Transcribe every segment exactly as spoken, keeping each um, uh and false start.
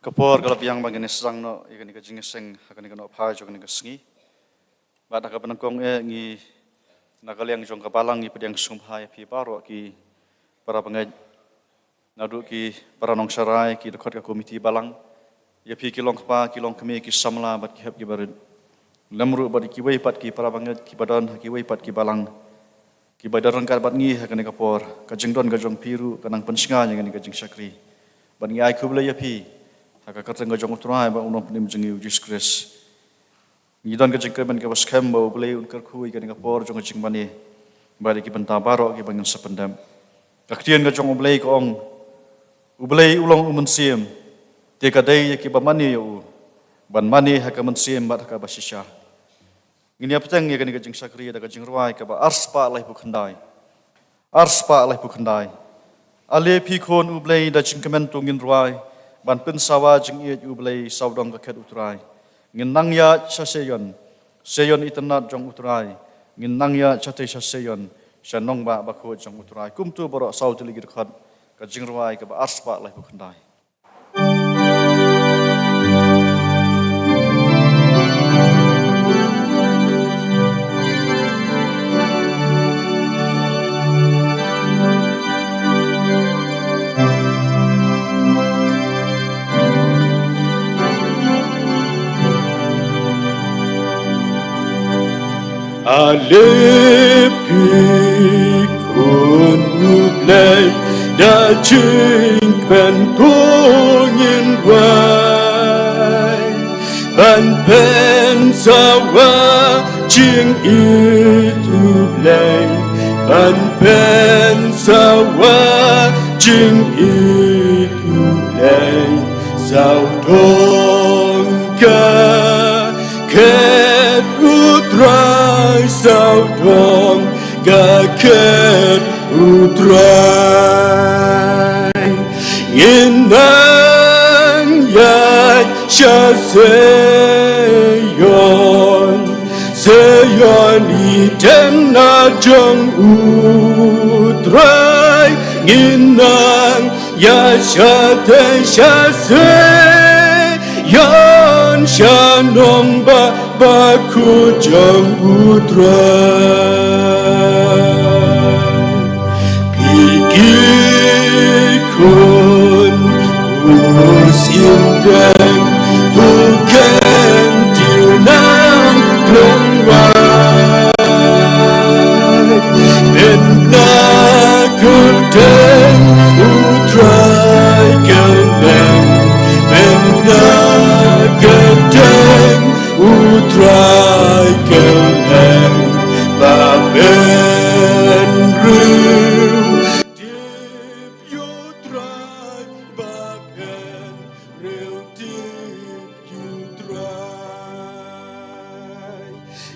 Ka por ka la biang ba ngin ïa sdang noh ïa kane ka jingïaseng ha kane ka nohphai jong kane ka sngi. Bad ha kaba nyngkong eh ngi na ka liang jong ka balang ngi pdiang sngewbha ïa phi baroh ki para bangeit, naduh ki para nongsharai, ki dkhot ka komiti balang, ïa phi ki long kpa, ki long kmie, ki samla bad ki hep ki barit. Lem ruh bad kiwei pat ki para bangeit kiba don ha kiwei pat ki balang kiba don ryngkat bad ngi ha kane ka por. Ka jingdon ka jong phi ruh ka nang pynshngaiñ ïa kane ka jingshakri. Bad ngi ai khublei ïa phi ha ka kyrteng ka jong U Trai bad U Nongpynim jong ngi U Jisu Khrist. Ngi don ka jingkyrmen kaba skhem ba U Blei un kyrkhu ïa kane ka por jong ka jingmane bad ïa ki bynta baroh kiba ngin sa pyndep. Ka ktien ka jong U Blei ka ong, U Blei u long U Mynsiem, te ka dei ïa kiba mane ïa u ban mane ha ka mynsiem bad ha kaba shisha. Ngin ïa bteng ïa kane ka jingshakri da ka jingrwai kaba arspah laiphew khyndai. Arspah laiphew khyndai. Ale phi khun U Blei, da jingkmen to ngin rwai ban pynsawa jingïeit U Blei, sawdong ka khet U Trai. Ngin nang ïaid sha Seion, Seion itynnad jong U Trai. Ngin nang ïaid shatei sha Seion, sha nongbah bakhuid jong U Trai. Kumto baroh saw tylli ki dkhot ka jingrwai kaba arspah laiphew khyndai. Ale phi khun U Blei, da jingkmen to ngin rwai ban pynsawa jingïeit U Blei, ban pynsawa jingïeit U Blei, sawdong ka khet U Trai, sawdong ka khet U Trai. Ngin nang ïaid sha Seion, Seion itynnad jong U Trai. Ngin nang ïaid shatei sha Seion, sha nongbah bakhuid jong U Trai. Phi ki khun U Syiem Deng, to kyntiew nang khlem wai. Pynbna kyrteng U Trai kyrteng, pynbna kyrteng U Trai kyrteng, ba pynriewtip ïa U Trai, ba pynriewtip ïa U Trai.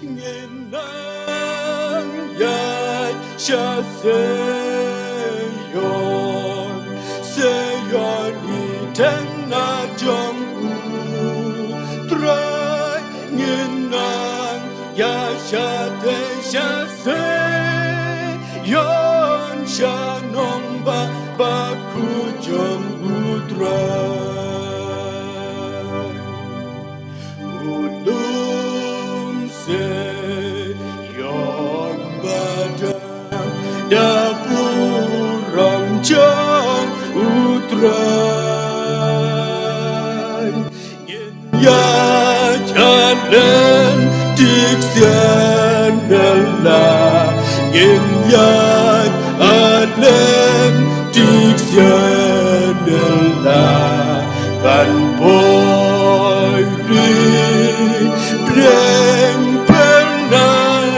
Ngin nang ïaid sha Seion, Seion itynnad jong U Trai. Ngin nang ïaid shatei sha Seion, sha nongbah bakhuid jong U Trai. U lum Seion ba dap da burom jong U Trai. Ngin ïaid ha lynti ksian nylla, ngin ïaid ha lynti ksian nylla, ban poi ri bneng phyrnai,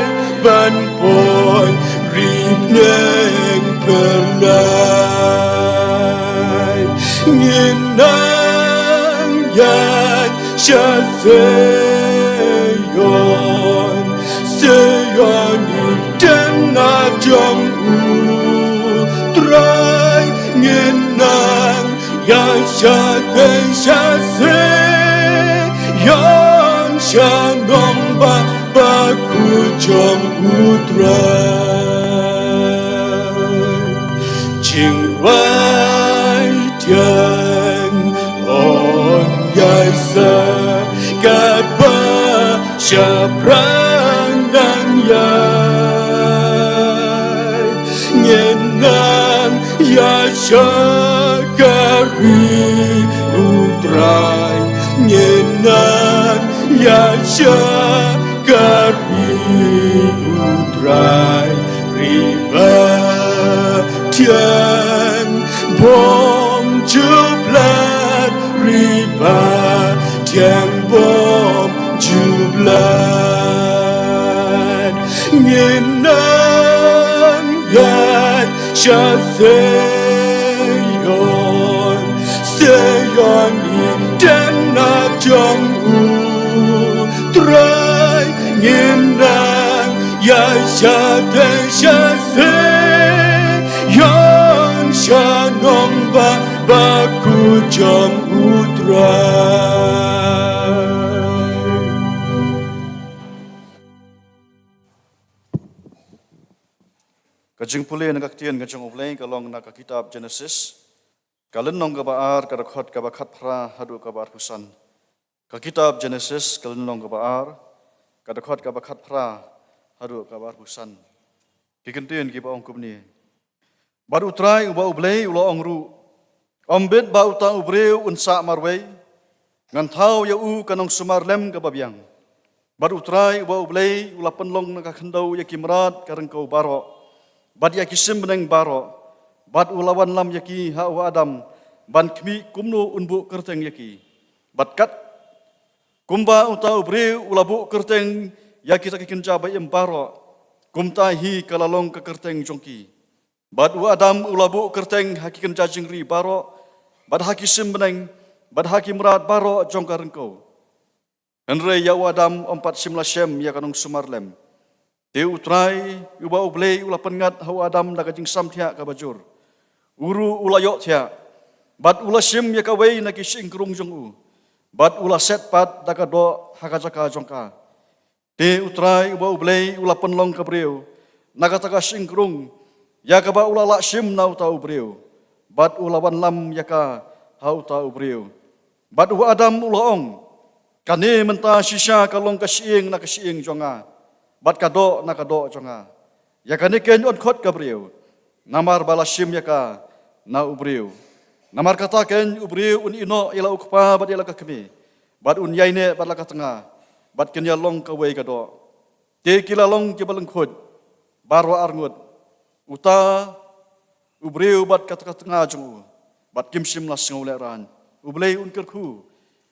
ban poi ri bneng phyrnai. Ngin nang ïaid sha Seion, Seion itynnad jong U Trai. Ngin nang ïaid shatei sha Seion, sha nongbah bakhuid jong U Trai. Jingrwai tieng, o Rang nang ïa, ngin nang ïa sha ka ri U Trai, ngin nang ïa sha ka ri U Trai, ri ba thiang bom jublat, ri ba thiang bom jublat. Ngin nang ïaid sha Sion, Sion i tyngka jong U Trai. Ngin nang ïaid sha, sha Sion, sha nongbah bakhuid jong U Trai. Ka jingpule na ka ktien ka jong U Blei ka long na ka kitab Genesis, ka lynnong kaba ar, ka dkhot kaba khatphra haduh kaba arphew san. Ka kitab Genesis, ka lynnong kaba ar, ka dkhot kaba khatphra haduh kaba arphew san. Ki kyntien kiba ong kumne. Bad U Trai uba U Blei u la ong ruh, ym bit ba uta u briew un sah marwei, ngan thaw ïa u ka nongsumar lem kaba biang. Bad U Trai uba U Blei u la pynlong na ka khyndew ïa ki mrad ka ryngkew baroh, bad ïa ki sim bneng baroh, bad u la wanlam ïa ki ha u Adam, ban khmih kumno un buh kyrteng ïa ki. Bad kat kumba uta u briew u la buh kyrteng ïa kita ki kynja ba im baroh, kumta hi ka la long ka kyrteng jong ki. Bad u Adam u la buh kyrteng ha ki kynja jingri baroh, bad ha ki sim bneng, bad ha ki mrad baroh jong ka ryngkew. Hynrei ïa u Adam ym pat shym la shem ïa ka nongsumar lem. Te U Trai uba U Blei u la pynngat ha u Adam da ka jingsam thiah kaba jur. U ruh u la ïoh thiah, bad u la shim ïa kawei na ki shyieng krung jong u, bad u la set pat da ka doh ha ka jaka jong ka. Te U Trai uba U Blei u la pynlong ka briew na kata ka shyieng krung ïa kaba u la lah shim na uta u briew, bad u la wanlam ïa ka ha uta u briew. Bad u Adam u la ong, kane mynta shisha ka long ka shyieng na ka shyieng jong nga, bad ka doh na ka doh jong nga. Ïa kane keiñ yn khot ka briew, namar ba la shim ïa ka na u briew. Namar kata keiñ u briew un ïehnoh ïa la u kpa bad ïa la ka kmie, bad un ïaineh bad la ka tnga, bad kin ïalong kawei ka doh. Te ki la long kiba lyngkhuid baroh arngut, uta u briew bad kata ka tnga jong u, bad kim shym la sngew lehraiñ. U Blei un kyrkhu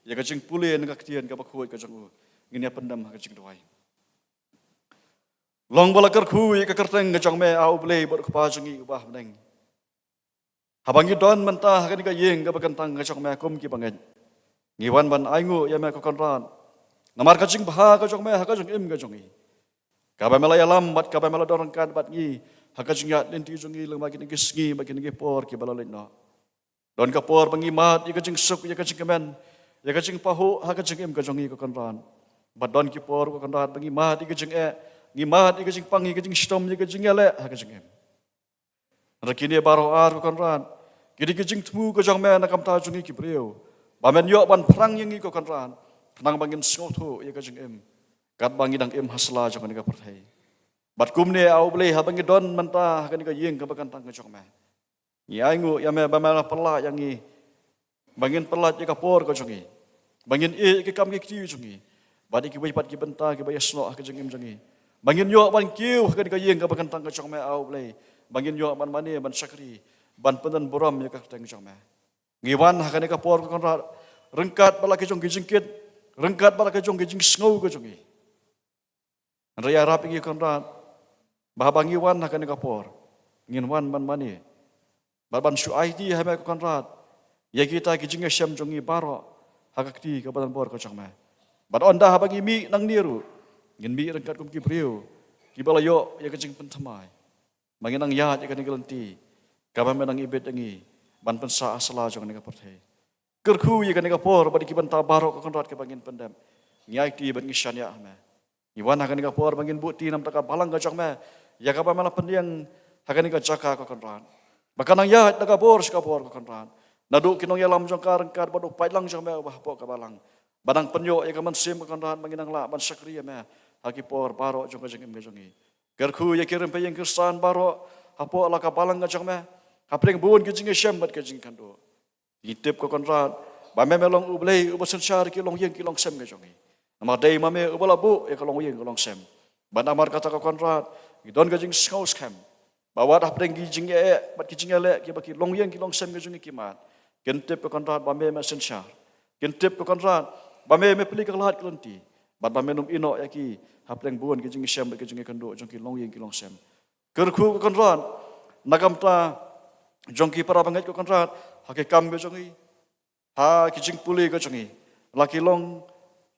ïa ka jingpule na ka ktien kaba khuid ka jong u. Ngin ïa pyndem ha ka jingduwai. Long ba la kyrkhu ïa ka kyrteng ka jong me, A U Blei bad U Kpa jong ngi uba ha bneng. Haba ngi don mynta ha kane ka ïing kaba kyntang ka jong me kum kiba ngeit, ngi wan ban ainguh ïa me ko Kynrad, namar ka jingbha ka jong me ha ka jingim ka jong ngi, kaba me la ïalam bad kaba me la don ryngkat bad ngi ha ka jingïaid lynti jong ngi lyngba kine ki sngi bad kine ki por kiba la leit noh. Don ka por ba ngi mad ïa ka jingsuk, ïa ka jingkmen, ïa ka jingpahuh ha ka jingim ka jong ngi ko Kynrad. Bad don ki por ko Kynrad ba ngi mad ïa ka jingeh, ngi mad ïa ka jingpang, ïa ka jingshitom, ïa ka jingïaleh ha ka jingim. Hynrei kine baroh ar ko Kynrad, ki dei ki jingthmu ka jong me na ka bynta jong ngi ki briew, ba men ïoh ban phrang ïa ngi ko Kynrad, khnang ba ngin sngewthuh ïa ka jingim katba ngi dang im ha sla jong kane ka pyrthei. Bad kumne A U Blei, haba ngi don mynta ha kane ka ïing kaba kyntang ka jong me, ngi ainguh ïa me ba me la pynlah ïa ngi ba ngin pynlait ïa ka por ka jong ngi, ba ngin ïeh ïa ki kam ki kti jong ngi, bad ïa kiwei pat ki bynta kiba ïasnoh ha ka jingim jong ngi, ba ngin ïoh ban kiew ha kane ka ïing kaba kyntang ka jong me A U Blei, ba ngin ïoh ban mane, ban shakri, ban pyndon burom ïa ka kyrteng jong me. Ngi wan ha kane ka por ko Kynrad ryngkat bad la ki jong ki jingkit, ryngkat bad la ki jong ki jingsngew ka jong ngi. Hynrei ïarap ïa ngi ko Kynrad ba haba ngi wan ha kane ka por, ngin wan ban mane bad ban shu aiti ha me ko Kynrad ïa kita ki jingïashem jong ngi baroh ha ka kti kaba donbor ka jong me. Bad ynda haba ngi mih nangne ruh, ngin mih ryngkat kum ki briew kiba la ïoh ïa ka jingpynthymmai, ba ngin nang ïaid ïa kane ka lynti kaba me nang ibit ïa ngi ban pynsah ha sla jong kane ka pyrthei. Kyrkhu ïa kane ka por bad ïa ki bynta baroh ko Kynrad kaba ngin pyndep. Ngi aiti bad ngi shaniah ha me. Ngi wan ha kane ka por ba ngin buh kti na ka bynta ka balang ka jong me, ïa kaba me la pynïeng ha kane ka jaka ko Kynrad, ba kan nang ïaid na ka bor sha ka bor ko Kynrad, naduh ki nongïalam jong ka ryngkat bad u paidlang jong me uba hapoh ka balang, ba nang pynïoh ïa ka mynsiem ko Kynrad ba ngin nang lah ban shakri ïa me ha ki por baroh jong ka jingim ka jong ngi. Kyrkhu ïa ki rympei ïing Khristan baroh hapoh la ka balang ka jong me, hapdeng bun ki jingïashem bad ki jingkynduh. Ngi tip ko Kynrad ba me me long U Blei uba synshar ki longïing ki longsem ka jong ngi. Namar dei ma me uba la buh ïa ka longïing ka longsem. Bad namar kata ko Kynrad ngi don ka jingsngew skhem ba wat hapdeng ki jingeh bad ki jingeh leh kiba ki longïing ki longsem ka jong ngi ki mad, kin tip ko Kynrad ba me me synshar. Kin tip ko Kynrad ba me me plie ka lad ka lynti bad ba me nym ïehnoh ïa ki hapdeng bun ki jingïashem bad ki jingkynduh jong ki longïing ki longsem. Kyrkhu ko Kynrad na ka bynta jong ki para bangeit ko Kynrad, ha ki kam ka jong ngi, ha ki jingpule ka jong ngi, la ki long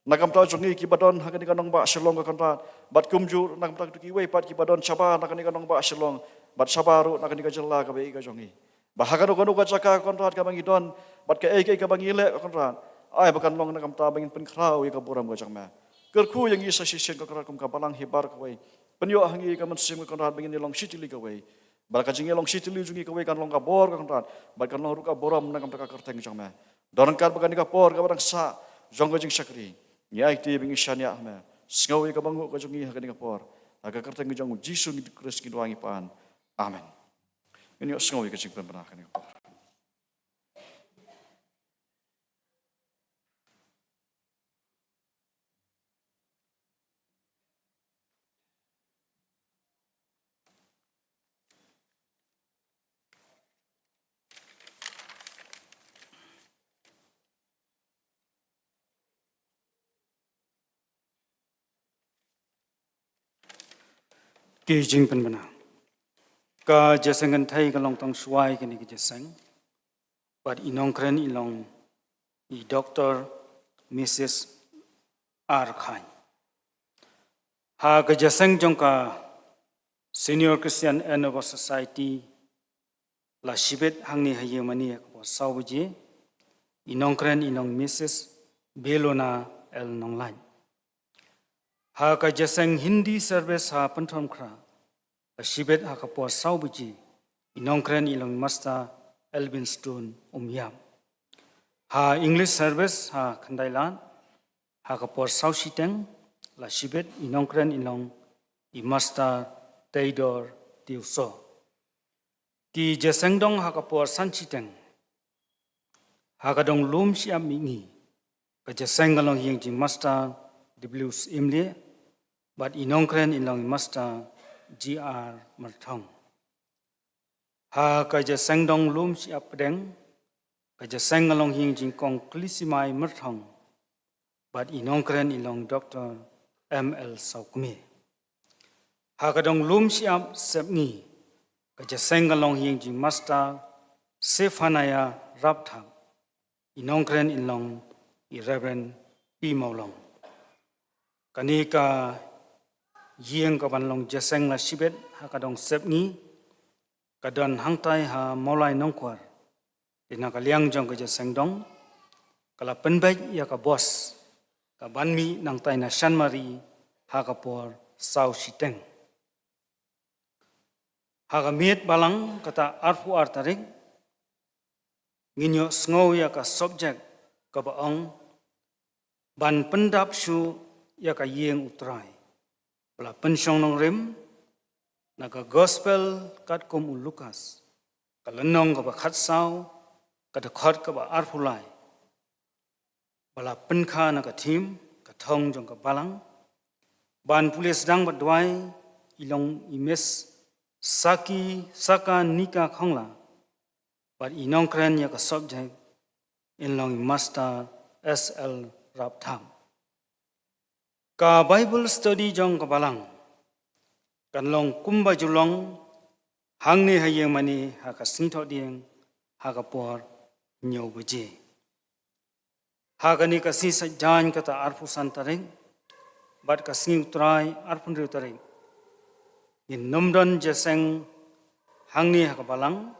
na ka bynta jong ngi kiba don ha kane ka nongbah Shillong ko Kynrad, bad kumjuh na ka bynta kiwei pat kiba don shabar na kane ka nongbah Shillong bad shabar ruh na kane ka jylla kaba ïeit ka jong ngi. Ba ha kano kano ka jaka ko Kynrad kaba ngi don bad kaei kaei kaba ngi leh ko Kynrad, ai ba kan long na ka bynta ba ngin pynkhraw ïa ka burom ka jong me. Kyrkhu ïa ngi sa shisien ko Kynrad kum ka balang hi baroh kawei. Pynïoh ha ngi ka mynsiem ko Kynrad ba ngin ïalong shitylli kawei. Ba ka jingïalong shitylli jong ngi kawei kan long ka bor ko Kynrad bad kan long ruh ka burom na ka bynta ka kyrteng jong me. Don ryngkat bad kane ka por kaba dang sah jong ka jingshakri, ngi aiti ba ngi shaniah ha me. Sngew ïa ka banguh ka jong ngi ha kane ka por. Ha ka kyrteng jong U Jisu ngi Khrist ngi duwai ngi pan. Amen. Ngin ïohsngew ïa ka jingpynbna ha kane ka por. Ki jingpynbna. Ka jingïaseng kynthei ka long tang shuwa ïa kane ka jingïaseng. Bad i nongkren i long i Doctor Missus R Khan. Ha ka jingïaseng jong ka Senior Christian Endeavour Society la shibit hangne ha ïing mane ha ka por saw baje, i nongkren i long Missus Belona L Nonglait. Ha ka jingïaseng Hindi service ha Pynthorumkhrah la shibit ha ka por saw baje, i nongkren i long Master Elbinstone Umïap. Ha English service ha Khyndai Lad ha ka por saw shiteng la shibit, i nongkren i long i Master Theodore Tiewsoh. Ki jingïaseng dong ha ka por san shiteng. Ha ka dong lum shyiap mihngi ka jingïaseng ka long ha ïing jong i Master W Syiemlieh bad i nongkren i long i Master G R Myrthong. Ha ka jingïaseng dong lum shyiap pdeng ka jingïaseng ka long ha ïing jong i Kong Klisymai Myrthong bad i nongkren i long Doctor M L Sawkmie. Ha ka dong lum shyiap sepngi ka jingïaseng ka long ha ïing jong i Master Sephaniah Rapthap, i nongkren i long i Reverend P Mawlong. Kane ka ïing kaban long jingïaseng la shibit ha ka dong sepngi ka don hangtai ha Mawlai Nongkwar. Te na ka liang jong ka jingïaseng dong ka la pynbeit ïa ka bos kaban mih nangtai na Chanmari ha ka por saw shiteng. Ha ka miet balang kata arphew ar tarik ngin ïohsngew ïa ka subject kaba ong ban pyndap shuh ïa ka ïing U Trai. Ba la pynshong nongrim na ka Gospel katkum u Lukas, ka lynnong kaba khatsaw, ka dkhot kaba arphew lai. Ba la pynkha na ka thim, ka thong jong ka balang. Ban pule sdang bad duwai i long i Miss Saki Saka Nika Khongla. Bad i nongkren ïa ka subject in long i Master S L Rapthap. Ka Bible study jong ka balang kan long kumba ju long hangne ha ïing mane ha ka sngi Thohdieng ha ka por hynñiew baje. Ha kane ka sngi Saitjaiñ kata arphew san tarik bad ka sngi U Trai arphew hynriew tarik ngin nym don jingïaseng hangne ha ka balang.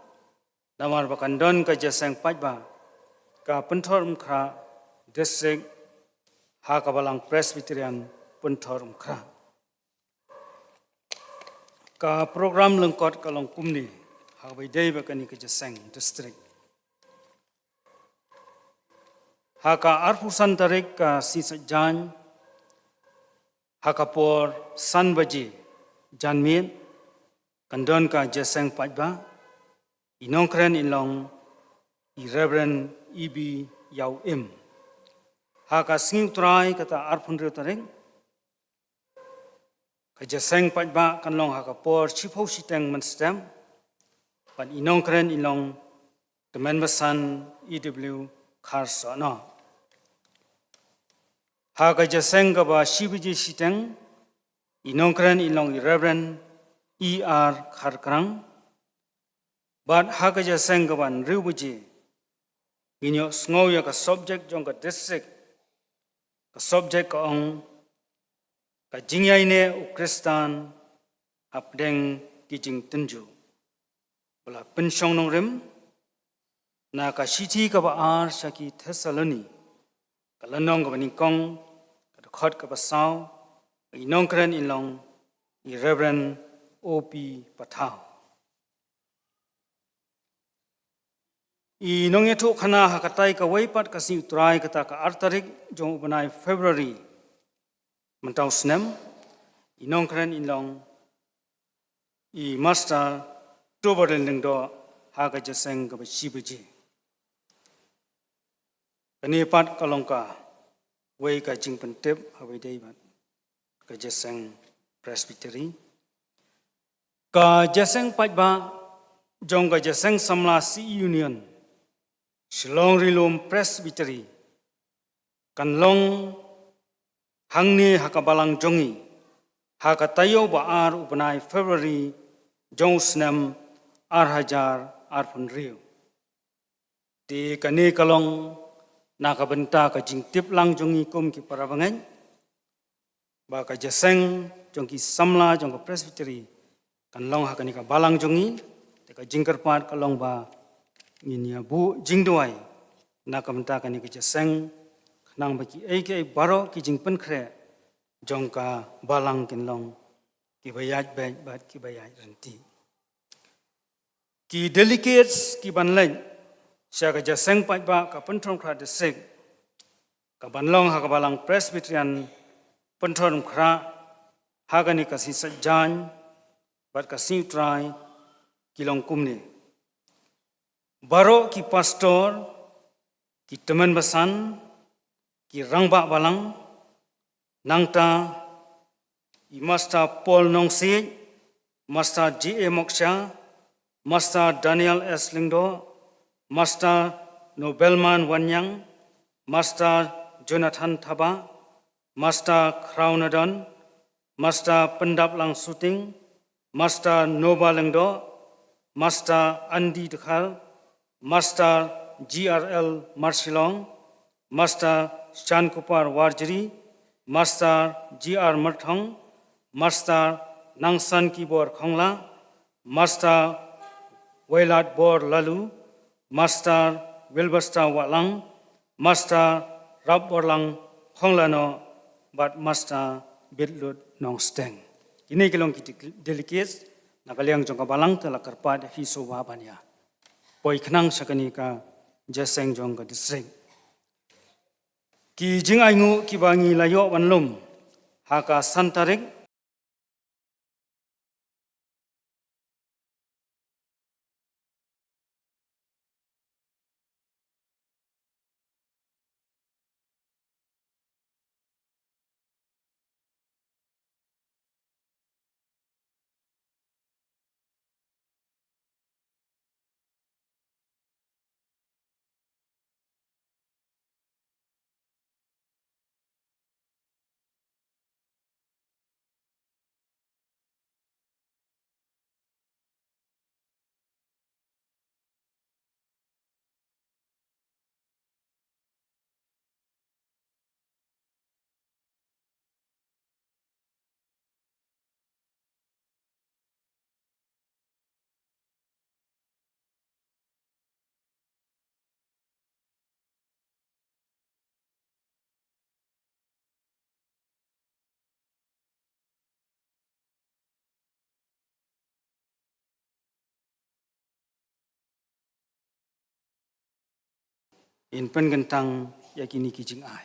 Namar ba kan don ka jingïaseng paidbah ka Pynthorumkhrah District ha ka Balang Presbyterian Pynthorumkhrah. Ka program lyngkot ka long kumne ha kaba ïadei bad kane ka jingïaseng district. Ha ka arphew san tarik ka sngi Saitjaiñ Ha ka por san baje janmiet kan don ka jingïaseng paidbah, i nongkren inlong i Reverend E B Yaw Im. Ha ka sngi U Trai kata arphew hynriew tarik, ka jingïaseng paidbah kan long ha ka por shiphew shiteng mynstep, bad i nongkren inlong Tymmen Basan E W Kharsohna. Ha ka jingïaseng kaba shi baje shiteng, i nongkren inlong i Reverend E R Kharkrang. Bad ha ka jingïaseng kaba hynriew baje, ngin ïoh sngew ïa ka subject jong ka district. Ka subject ka ong, ka jingïaineh u Khristan hapdeng ki jingtynjuh. Ba la pynshong nongrim na ka shithi kaba ar sha ki Thessaloni, ka lynnong kaba nyngkong, ka dkhot kaba saw, i nongkren inlong i Reverend O P Pathaw. I nongïathuhkhana ha katai kawei pat ka sngi U Trai kata ka ar tarik jong u bnai February mynta u snem, i nongkren inlong i Master Tuber Lyngdoh ha ka jingïaseng kaba shi baje. Kane pat ka long kawei ka jingpyntip ha kaba ïadei bad ka jingïaseng Presbytery. Ka jingïaseng paidbah jong ka jingïaseng samla C E Union Shillong Ri-lum Presbytery kan long hangne ha ka balang jong ngi ha ka taïew ba ar u bnai February jong u snem ar hajar arphew hynriew. Te kane ka long na ka bynta ka jingtip lang jong ngi kum ki para bangeit ba ka jingïaseng jong ki samla jong ka Presbytery kan long ha kane ka balang jong ngi. Te ka jingkyrpad ka long ba ngin ïa buh jingduwai na ka bynta kane ka jingïaseng, khnang ba kiei kiei baroh ki jingpynkhreh jong ka balang kin long kiba ïaid beit bad kiba ïaid ryntih. Ki delegates ki ban leit sha ka jingïaseng paidbah ka Pynthorumkhrah District, ka ban long ha ka balang Presbyterian Pynthorumkhrah ha kane ka sngi Saitjaiñ bad ka sngi U Trai, ki long kumne: baroh ki pastor, ki tymmen basan, ki rangbah balang, nangta i Master Paul Nongsiej, Master J A Moksha, Master Daniel S Lyngdoh, Master Nobelman Wanniang, Master Jonathan Thabah, Master Khrawnadon, Master Pyndaplang Suting, Master Noba Lyngdoh, Master Andy Dkhar, Master G R L Marshillong, Master Shankupar Warjri, Master G R Myrthong, Master Nangsankibor Khongla, Master Wailadbor Laloo, Master Wilbuster Wahlang, Master Rapborlang Khongla noh, bad Master Bitlut Nongsteng. Kine ki long ki delegates na ka liang jong ka balang, te la kyrpad ïa phi shuwa ban ïa poi khnang sha kane ka jingïaseng jong ka district. Ki jingainguh kiba ngi la ïoh ban lum ha ka san tarik. Ngin pynkyntang ïa kine ki jingai.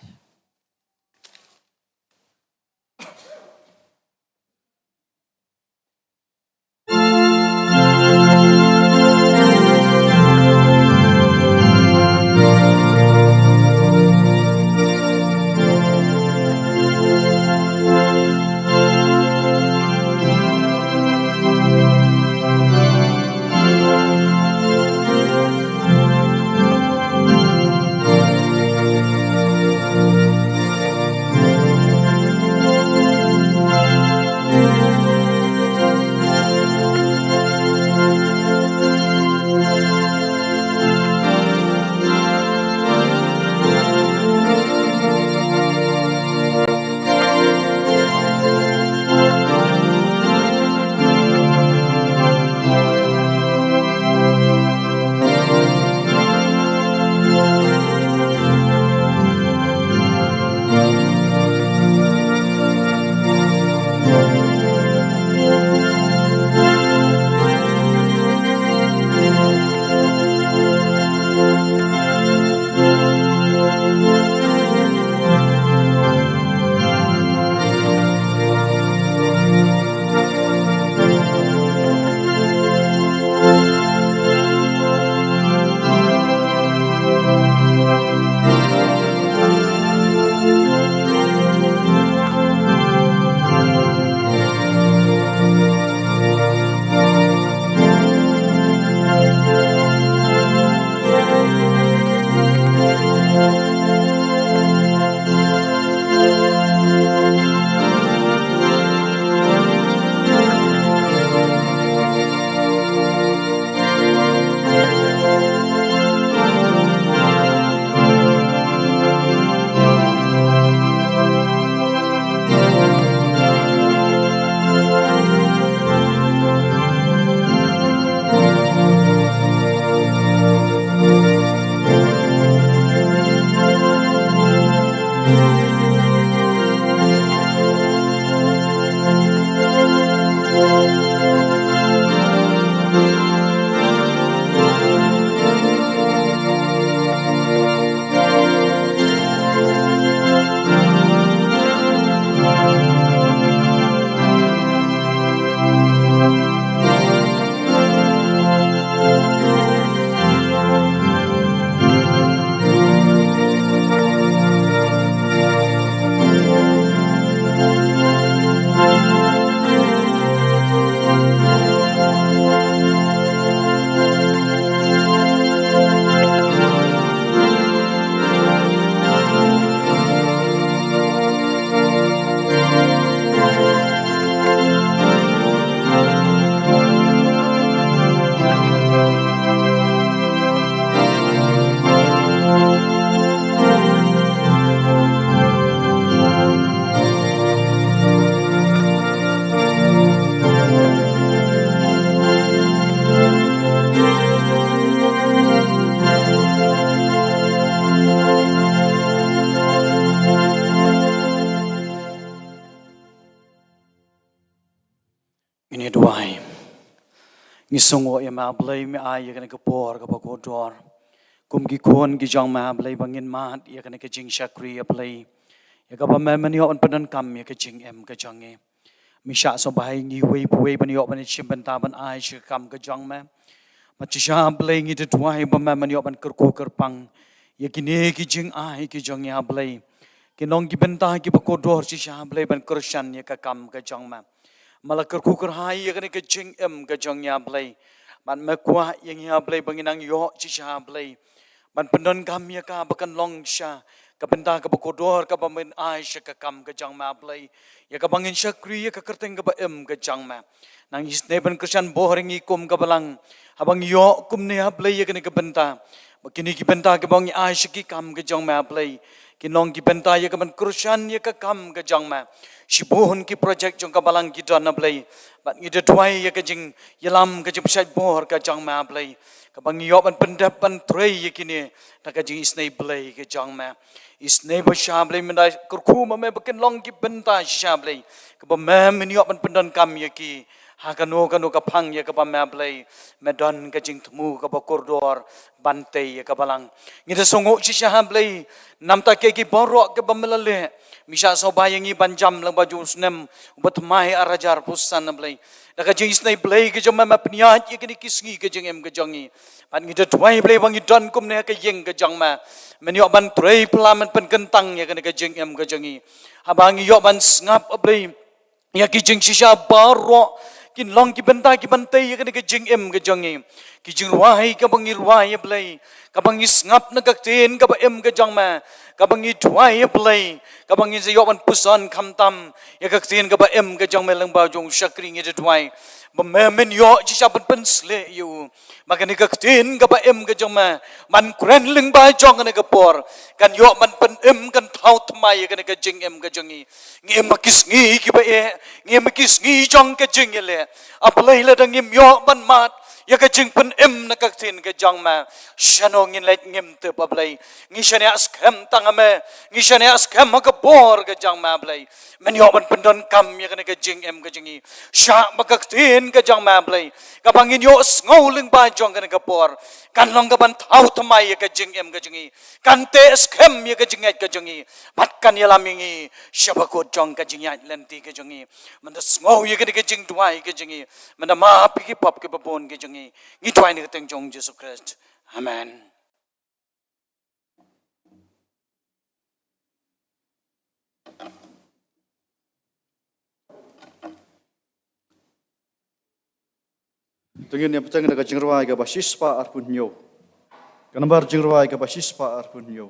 Ngi sngewnguh ïa me, A Blei, me ai ïa kane ka por kaba kordor kum ki khun ki jong me, A Blei, ba ngin mad ïa kane ka jingshakri, A Blei, ïa kaba me men ïoh ban pyndonkam ïa ka jingim ka jong ngi. Me shah sngewbha ïa ngi uwei pa uwei ban ïoh ban shim bynta ban ai sha ka kam ka jong me. Bad shisha, A Blei, ngi da duwai ba me men ïoh ban kyrkhu kyrpang ïa kine ki jingai ki jong ngi, A Blei. Kin long ki bynta kiba kordor shisha, A Blei, ban kyrshan ïa ka kam ka jong me. Me la kyrkhu kyrhai ïa kane ka jingim ka jong ngi, A Blei. Bad me kwah ïa ngi, A Blei, ba ngin nang ïoh shisha, A Blei, ban pyndonkam ïa ka ba kan long sha ka bynta kaba kordor kaba men ai sha ka kam ka jong me, A Blei, ïa kaba ngin shakri ïa ka kyrteng kaba im ka jong me. Nang isynei ban kyrshan bor ïa ngi kum ka balang haba ngi ïoh kumne, A Blei, ïa kane ka bynta. Ba kine ki bynta kiba ngi ai sha ki kam ka jong me, A Blei, kin long ki bynta ïa kaban kyrshan ïa ka kam ka jong me. Shibun ki project jong ka balang ki don, A Blei, bad ngi da duwai ïa ka jingïalam, ka jingpynshaitbor ka jong me, A Blei, kaba ngi ïoh ban pyndep ban trei ïa kine da ka jingisynei, Blei, ka jong me. Isynei ba shisha, Blei, men da kyrkhu ma me ba kin long ki bynta shisha, Blei, kaba me men ïoh ban pyndonkam ïa ki ha kano kano ka phang ïa kaba me, Blei, me don ka jingthmu kaba kordor ban tei ïa ka balang. Ngi da sngewnguh shisha, Blei, namta kiei kiei baroh kiba me la leh. Me shah sngewbha ïa ngi ban jam lyngba jong u snem uba thymmai ar hajar arphew san, Blei. Da ka jingisynei, Blei, ka jong me, me pynïaid ïa kine ki sngi ka jingim ka jong ngi. Bad ngi da duwai, Blei, ba ngi don kumne ha ka ïing ka jong me, men ïoh ban trei pla, men pynkyntang ïa kane ka jingim ka jong ngi. Haba ngi ïoh ban sngap, A Blei, ïa ki jingshisha baroh kin long ki bynta kiban tei ïa kane ka jingim ka jong ngi. Ki jingrwai kaba ngi rwai, A Blei, kaba ngi sngap na ka ktien kaba im ka jong me, kaba ngi duwai, A Blei, kaba ngin sa ïoh ban puson khamtam ïa ka ktien kaba im ka jong me lyngba jong u shakri, ngi da duwai ba me men ïoh shisha ban pynsleh ïa u. Ba kane ka ktien kaba im ka jong me, ban kren lyngba jong kane ka por, kan ïoh ban pynim, kan thaw thymmai ïa kane ka jingim ka jong ngi. Ngi im ha ki sngi kiba eh, ngi im ha ki sngi jong ka jingïaleh. A Blei, lada ngim ïoh ban mad ïa ka jingpynim na ka ktien ka jong me, shano ngin leit, ngim tip, A Blei. Ngi shaniah skhem tang ha me, ngi shaniah skhem ha ka bor ka jong me, A Blei. Men ïoh ban pyndonkam ïa kane ka jingim ka jong ngi. Shah ba ka ktien ka jong me, A Blei, kaba ngin ïoh sngew lyngba jong kane ka por, kan long kaban thaw thymmai ïa ka jingim ka jong ngi, kan teh skhem ïa ka jingngeit ka jong ngi, bad kan ïalam ïa ngi sha bakut jong ka jingïaid lynti ka jong ngi. Men da sngew ïa kane ka jingduwai ka jong ngi, men da map ïa ki pop kiba bun ka jong ngi. Ngi duwai na ka kyrteng jong Jisu Khrist. Amen. To ngin ïa bteng da ka jingrwai kaba shispah arphew hynñiew. Ka nambar jingrwai kaba shispah arphew hynñiew.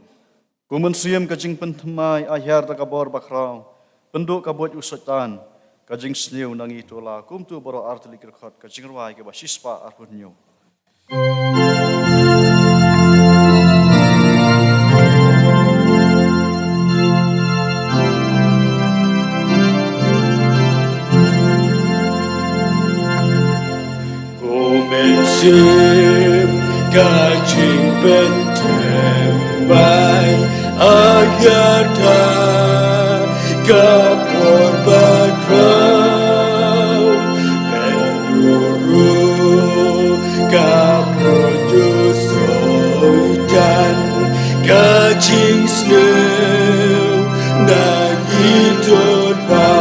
Ko Mynsiem ka jingpynthymmai, ai hiar da ka bor bakhraw, pynduh ka buit u Soitan, ka jingsniew na ngi to la. Kumto baroh ar tylli ki dkhot, ka jingrwai kaba shispah arphew hynñiew. Ko Mynsiem ka jingpynthymmai, ai hiar da ka bor bakhraw, pynduh ruh ka buit u Soitan, ka jingsniew na ngi to la.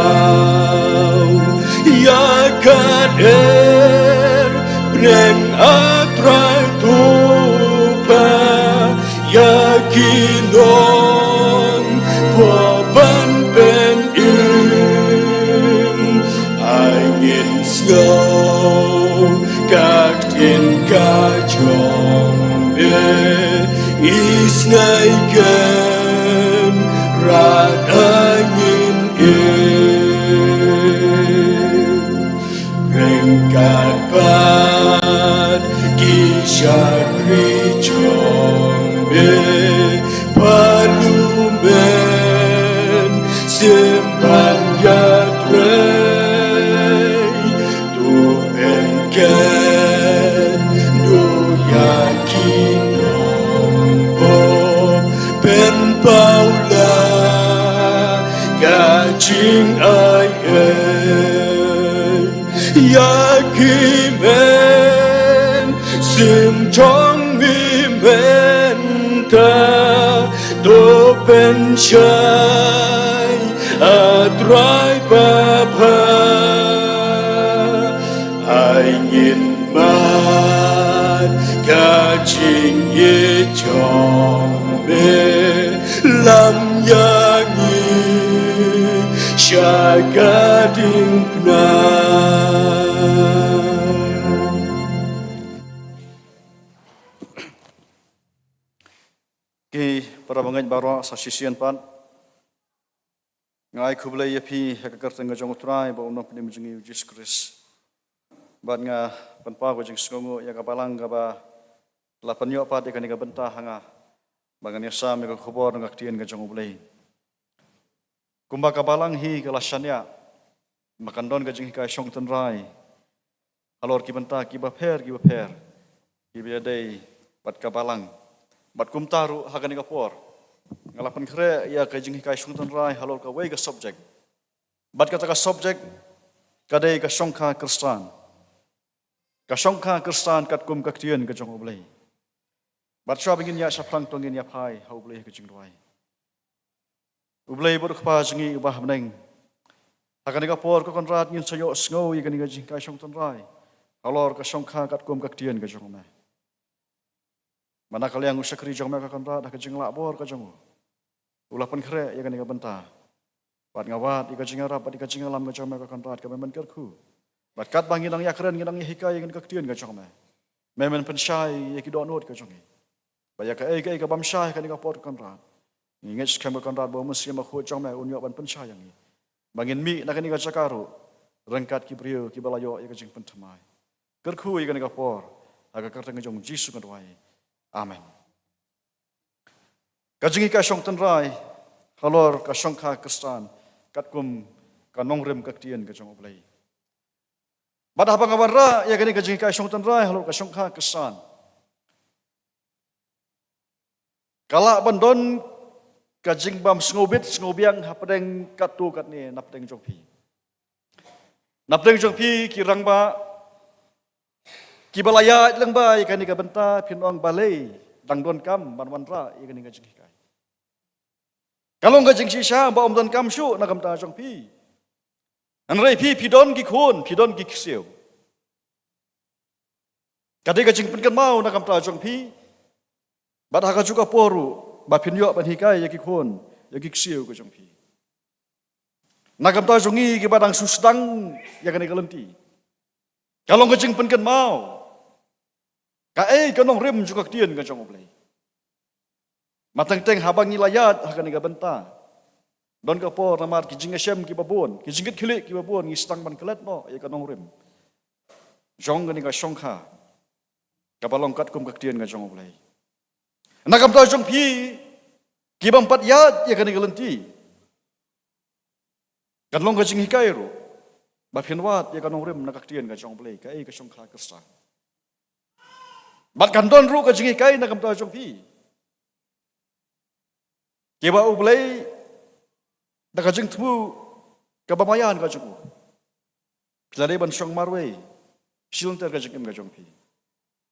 Ïa ka dei bneng, A Trai, to pha ïa ki nongkhoh ban pynim. Ai ngin sngew ka ktien ka jong me, isynei Kynrad, ai ngin im. Ryngkat bad ki shakri jong me, pha u Mynsiem ban ïatrei. To pynkynduh ïa ki nongpop, pynpaw la ka jingai ei ïa ki me Im jong ngi mynta to pynshai, a Trai Baba. Ai ngin mad ka jingïeit jong me, lam ïa ngi sha ka diengphna. Ki para bangeit baroh, sa shisien pat nga ai khublei ïa phi ha ka kyrteng ka jong U Trai bad U Nongpynim jong ngi U Jisu Khrist. Bad nga pynpaw ka jingsngewnguh ïa ka balang kaba la pynïoh pat ïa kane ka bynta ha nga ba ngan ïasam ïa ka khubor na ka ktien ka jong U Blei. Kumba ka balang hi ka la shaniah ba kan don ka jinghikai shong tynrai halor ki bynta kiba pher kiba pher kiba ïadei bad ka balang. Bad kumta ruh ha kane ka por nga la pynkhreh ïa ka jinghikai shong tynrai halor kawei ka subject. Bad kata ka subject ka dei ka shongkha Khristan. Ka shongkha Khristan katkum ka ktien ka jong U Blei. Bad shuwa ba ngin ïaid shaphrang to ngin ïaphai ha U Blei ha ka jingduwai. U Blei bad U Kpa jong ngi uba ha bneng, ha kane ka por ko Kynrad ngin sa ïohsngew ïa kane ka jinghikai shong tynrai halor ka shongkha katkum ka ktien ka jong me. Ba na ka liang u shakri jong me ko Kynrad ha ka jinglah bor ka jong u, u la pynkhreh ïa kane ka bynta. Bad nga wad ïa ka jingïarap bad ïa ka jingïalam ka jong me ko Kynrad, ka me men kyrkhu. Bad katba ngi nang ïakren ngi nang ïahikai ïa kane ka ktien ka jong me, me men pynshai ïa ki dohnud ka jong ngi. Ba ïa kaei kaei ka bym shai ha kane ka por ko Kynrad, ngi ngeit skhem ko Kynrad ba U Mynsiem Bakhuid jong me un ïoh ban pynshai ïa ngi, ba ngin mih na kane ka jaka ruh ryngkat ki briew kiba la ïoh ïa ka jingpynthymmai. Kyrkhu ïa kane ka por ha ka kyrteng ka jong U Jisu nga duwai. Amen. Ka jinghikai shong tynrai halor ka shongkha Khristan katkum ka nongrim ka ktien ka jong U Blei. Bad haba nga wanrah ïa kane ka jinghikai shong tynrai halor ka shongkha Khristan, ka lah ban don ka jingbym sngewbit sngewbiang hapdeng katto katne napdeng jong phi. Napdeng jong phi ki rangbah kiba la ïaid lyngba ïa kane ka bynta phin ong balei dang donkam ban wanrah ïa kane ka jinghikai. Ka long ka jingshisha ba ym donkam shuh na ka bynta jong phi. Hynrei phi phi don ki khun, phi don ki ksiew. Ka dei ka jingpynkynmaw na ka bynta jong phi bad ha kajuh ka por ruh ba phin ïoh ban hikai ïa ki khun ïa ki ksiew ka jong phi. Na ka bynta jong ngi kiba dang shu sdang ïa kane ka lynti, ka long ka jingpynkynmaw kaei ka nongrim jong ka ktien ka jong U Blei. Ba teng teng haba ngi la ïaid ha kane ka bynta, don ka por namar ki jingïashem kiba bun, ki jingkitkhlieh kiba bun, ngi sdang ban klet noh ïa ka nongrim jong kane ka shongkha kaba long katkum ka ktien ka jong U Blei. Na ka bynta jong phi kibym pat ïaid ïa kane ka lynti, kan long ka jinghikai ruh ba phin wad ïa ka nongrim na ka ktien ka jong U Blei, kaei ka shongkha Khristan. Bad kan don ruh ka jinghikai na ka bynta jong phi kiba U Blei da ka jingthmu kaba maïan ka jong u, phi la dei ban shong marwei shilynter ka jingim ka jong phi.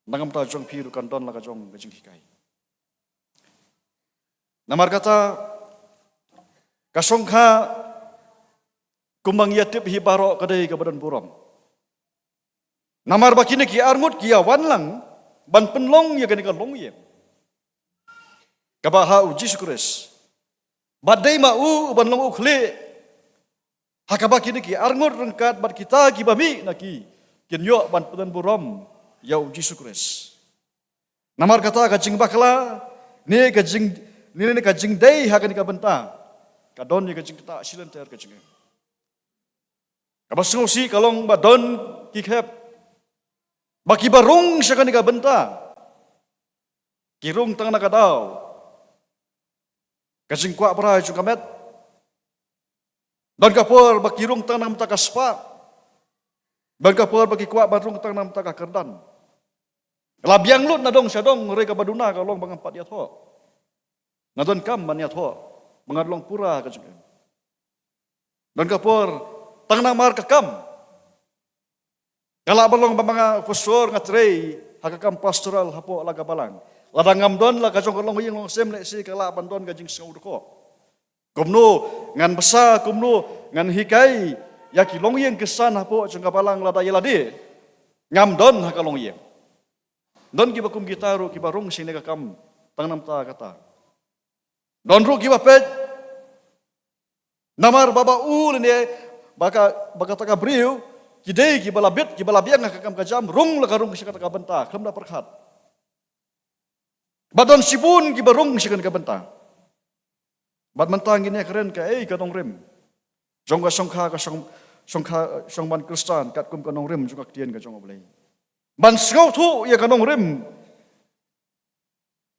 Na ka bynta jong phi ruh kan don la ka jong ka jinghikai. Namar kata ka shongkha kumba ngi ïa tip hi baroh ka dei kaba don burom. Namar ba kine ki arngut ki ïa wan lang ban pynlong ïa kane ka longïing kaba ha U Jisu Khrist. Bad dei ma u ban long u khlieh ha kaba kine ki arngut ryngkat bad kita kiba mih na ki kin ïoh ban pyndon burom ïa U Jisu Khrist. Namar kata ka jingbakla ne ka jing, ne, ne ka jingdei ha kane ka bynta ka don ïa ka jingktah shilynter ka jingim. Kaba sngewsih ka long ba don ki khep ba kiba rung sha kane ka bynta ki rung tang na ka daw ka jingkwah brai jong ka met. Don ka por ba ki rung tang na ka bynta ka spah. Don ka por ba ki kwah ban rung tang na ka bynta ka kyrdan. La biang lut na dong sha dong, hynrei kaba duna ka long ba ngam pat ïathoh. Nga donkam ban ïathoh ba ngan long pura ka jingim. Don ka por tang namar ka kam, ka lah ban long ba ma nga u pastor nga trei ha ka kam pastoral hapoh la ka balang. Lada ngam don la ka jong ka longïing longsem, lehse ka lah ban don ka jingsngew dkhot. Kumno ngan bsa, kumno ngan hikai ïa ki longïing khristan hapoh jong ka balang lada ïa lade ngam don ha ka longïing. Don kiba kum kita ruh kiba rung sha kane ka kam tang namar kata. Don ruh kiba peit namar ba, ba u lane ba ka, ba kata ka briew ki dei kiba la bit, kiba la biang ha ka kam ka jam, rung la ka rung sha kata ka bynta, khlem da pyrkhat. Bad don shibun kiba rung sha kane ka bynta. Bad mynta ngin ïa kren kaei ka nongrim jong ka shongkha, ka shong, shongkha, shongman khristan katkum ka nongrim jong ka ktien ka jong U Blei. Ban sngewthuh ïa ka nongrim,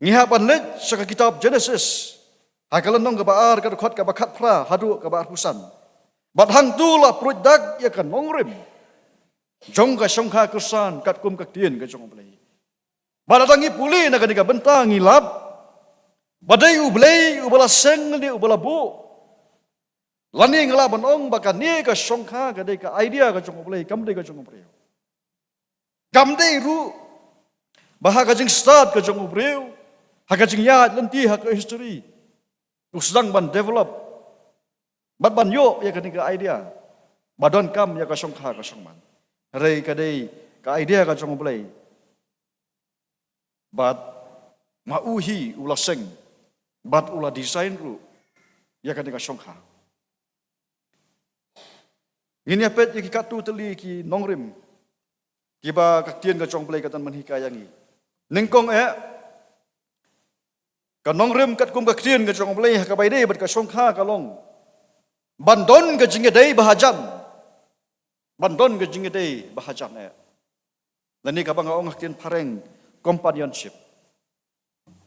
ngi hap ban leit sha ka kitab Genesis, ha ka lynnong kaba ar, ka dkhot kaba khatphra haduh kaba arphew san. Bad hangto la pruid dak ïa ka nongrim jong ka shongkha khristan katkum ka ktien ka jong U Blei. Bad lada ngi pule na kane ka bynta ngi lap ba dei U Blei uba la seng, dei uba la buh. Lane ngi lah ban ong ba kane ka shongkha ka dei ka idea ka jong U Blei, kam dei ka jong U Blei. Kam dei ruh ba ha ka jingstad ka jong U Blei, ha ka jingïaid lynti, ha ka history, u sdang ban develop bad ban ïoh ïa kane ka idea ba donkam ïa ka shongkha ka shongman. Hynrei ka dei ka idea ka jong U Blei. Bad ma u hi u la seng bad u la design ruh ïa kane ka shongkha. Ngin ïa peit ïa ki katto tylli ki nongrim kiba ka ktien ka jong U Blei ka don ban hikai ïa ngi. Nyngkong eh, ka nongrim katkum ka ktien ka jong U Blei ha kaba ïadei bad ka shongkha ka long ban don ka jingïadei ba hajan. Ban don ka jingïadei ba hajan eh. Lane kaba nga ong ha ka ktien phareng, companionship.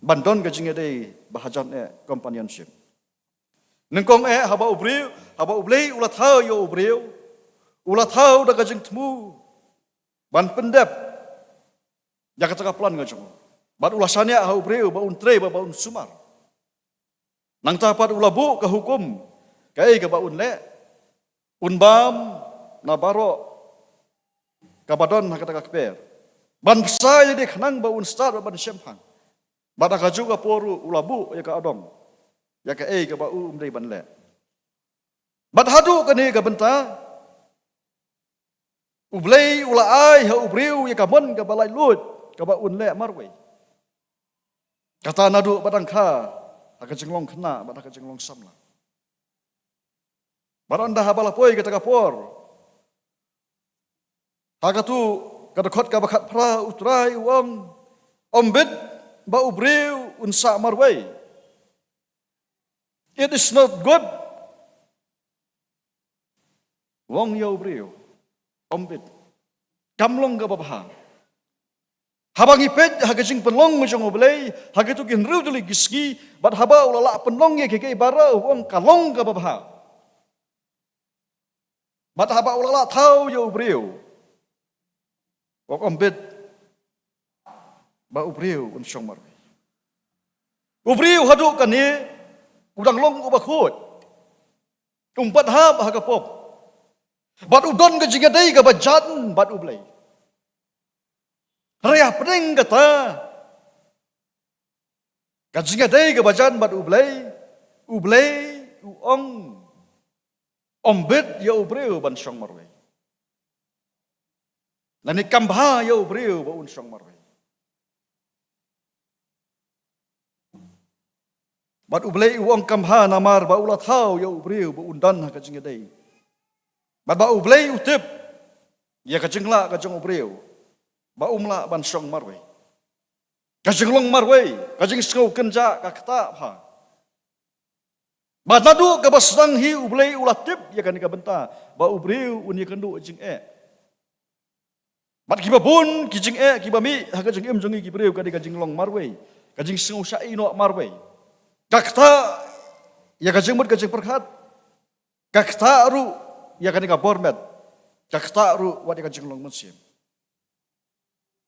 Ban don ka jingïadei ba hajan eh, companionship. Nyngkong eh, haba u briew, haba U Blei u la thaw ïa u briew, u la thaw da ka jingthmu ban pyndep ïa kata ka plan ka jong u. Bad u la shaniah ha u briew ba un trei, ba, ba un sumar. Nangta pat u la buh ka hukum kaei kaba un leh, un bam na baroh kaba don ha kata ka kper, ban bsa ïa lade khnang ba un stad bad ban shemphang. Bad ha kajuh ka por ruh u la buh ïa ka adong ïa kaei kaba u um dei ban leh. Bad haduh kane ka bynta U Blei u la ai ha u briew ïa ka mon kaba laitluid kaba un leh marwei. Kata naduh ba dang kha ha ka jinglong khynnah bad ha ka jinglong samla. Bad ynda haba la poi kata ka por, ha kato ka dkhot kaba khatphra, U Trai u ong, ym bit ba u briew un sah marwei. It is not good. U ong ïa u briew, ym bit. Kam long kaba bha. Haba ngi peit ha ka jingpynlong jong U Blei ha kito ki hynriew tylli ki sngi, bad haba u la lah pynlong ïa kiei kiei baroh, u ong ka long kaba bha. Bad haba u la lah thaw ïa u briew, u ong ym bit ba u briew un shong marwei. U briew haduh kane u dang long uba khuid, um pat hap ha ka pop, bad u don ka jingïadei kaba jan bad U Blei. Hynrei hapdeng kata ka jingïadei kaba jan bad U Blei, U Blei u ong, ym bit ïa u briew ban shong marwei. Lane kam bha ïa u briew ba un shong marwei. Bad U Blei u ong kam bha namar ba u la thaw ïa u briew ba un don ha ka jingïadei, bad ba U Blei u tip ïa ka jinglah ka jong u briew ba um lah ban shong marwei. Ka jinglong marwei, ka jingsngew kynjah, ka ktah bha. Bad naduh kaba sdang hi U Blei u la tip ïa kane ka bynta ba u briew un ïakynduh jingeh. Bad kiba bun ki jingeh kiba mih ha ka jingim jong ngi ki briew ka dei ka jinglong marwei, ka jingsngew shah ïehnoh marwei, ka ktah ïa ka jingmut ka jingpyrkhat, ka ktah ruh ïa kane ka bor met, ka ktah ruh wat ïa ka jinglong mynsiem.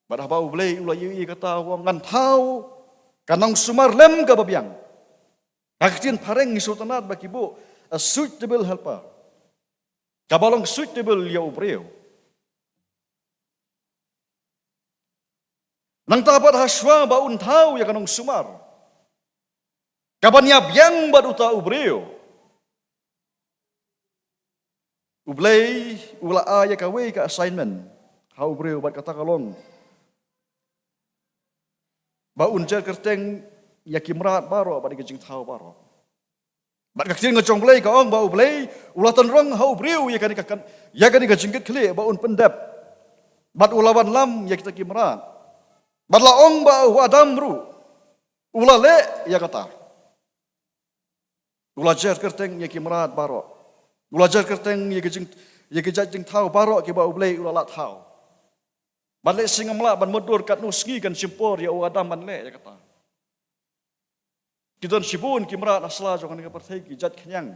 Bad haba U Blei u la ïohi ïa kata, u ong, ngan thaw ka nongsumar lem kaba biang. Ha ka ktien phareng ngi sngewtynnad ba ki buh a suitable helper, kaba long suitable ïa u briew. Nangta pat hashwa ba un thaw ïa ka nongsumar kaban ïa biang bad uta u briew, U Blei u la ai ïa kawei ka assignment ha u briew, bad kata ka long ba un jer kyrteng ïa ki mrad baroh bad ïa ki jingthaw baroh. Bad ka ktien ka jong U Blei ka ong ba U Blei u la tynrong ha u briew ïa kane ka kan, ïa kane ka jingkitkhlieh ba un pyndep. Bad u la wanlam ïa kita ki mrad. Bad la ong ba u Adam ruh u la leh ïa kata. U la jer kyrteng ïa ki mrad baroh. U la jer kyrteng ïa ki jing, ïa ki jait jingthaw baroh kiba U Blei u la lah thaw. Bad lehse ngam lah ban mutdur katno sngi kan shim por ïa u Adam ban leh ïa kata. Ki don shibun ki mrad ha sla jong kane ka pyrthei, ki jait khñiang.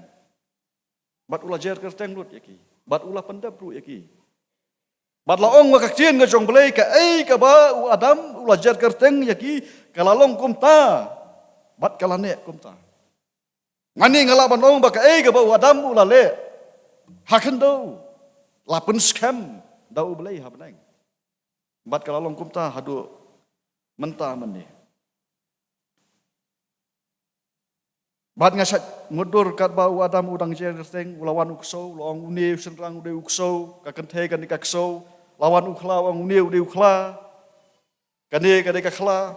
Bad u la jer kyrteng lut ïa ki. Bad u la pyndep ruh ïa ki. Bad la ong ha ka ktien ka jong U Blei, kaei kaba u Adam u la jer kyrteng ïa ki, ka la long kumta. Bad ka la neh kumta. Ngan ïa nga lah ban ong ba kaei kaba u Adam u la leh ha khyndew, la pynskhem da U Blei ha bneng. Bad ka la long kumta haduh mynta mynne. Bad nga shait mutdur katba u Adam u dang jer kyrteng, u la wan u ksew, la ong une u shynrang u dei u ksew, ka kynthei kane ka ksew, la wan u khla, u ong une u dei u khla, kane ka dei ka khla.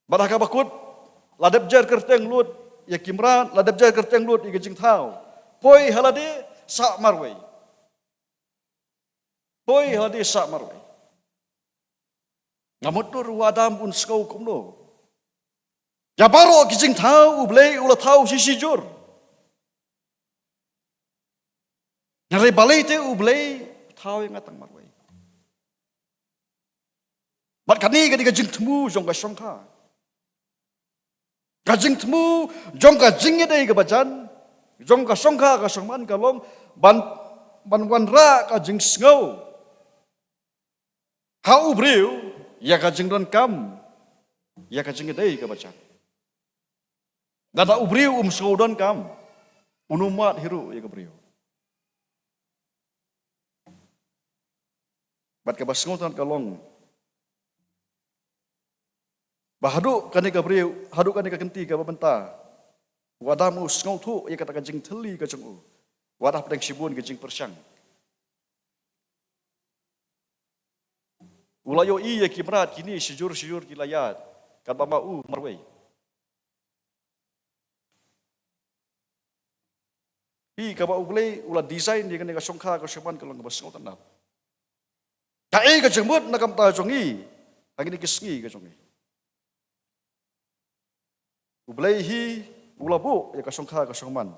Bad ha kaba kut, la dep jer kyrteng lut ïa ki mrad, la dep jer kyrteng lut ïa ki jingthaw. Poi ha lade sah marwei. Poi ha lade sah marwei. Nga mutdur u Adam un sngew kumno. Ïa baroh ki jingthaw U Blei u la thaw shi shi jur. Nga rai balei te U Blei thaw ïa nga tang marwei. Bad kane ka dei ka jingthmu jong ka shongkha. Ka jingthmu jong ka jingïadei kaba jan jong ka shongkha ka shongman ka long ban, ban wanrah ka jingsngew ha u briew ïa ka jingdonkam ïa ka jingïadei kaba jan. Lada u briew um sngew donkam, un ym wad hi ruh ïa ka briew. Bad kaba sngewtynnat ka long ba haduh kane ka briew, haduh kane ka kynti kaba mynta, u Adam u sngewthuh ïa kata ka jingthylli ka jong u. Wat hapdeng shibun ka jingpyrshang, u la ïohi ïa ki mrad kine shi jur shi jur ki la ïaid katba ma u marwei. Hi kaba U Blei u la design ïa kane ka shongkha ka shongman ka long kaba sngewtynnat. Kaei ka jingmut na ka bynta jong ngi ha kine ki sngi ka jong ngi. U Blei hi u la buh ïa ka shongkha ka shongman.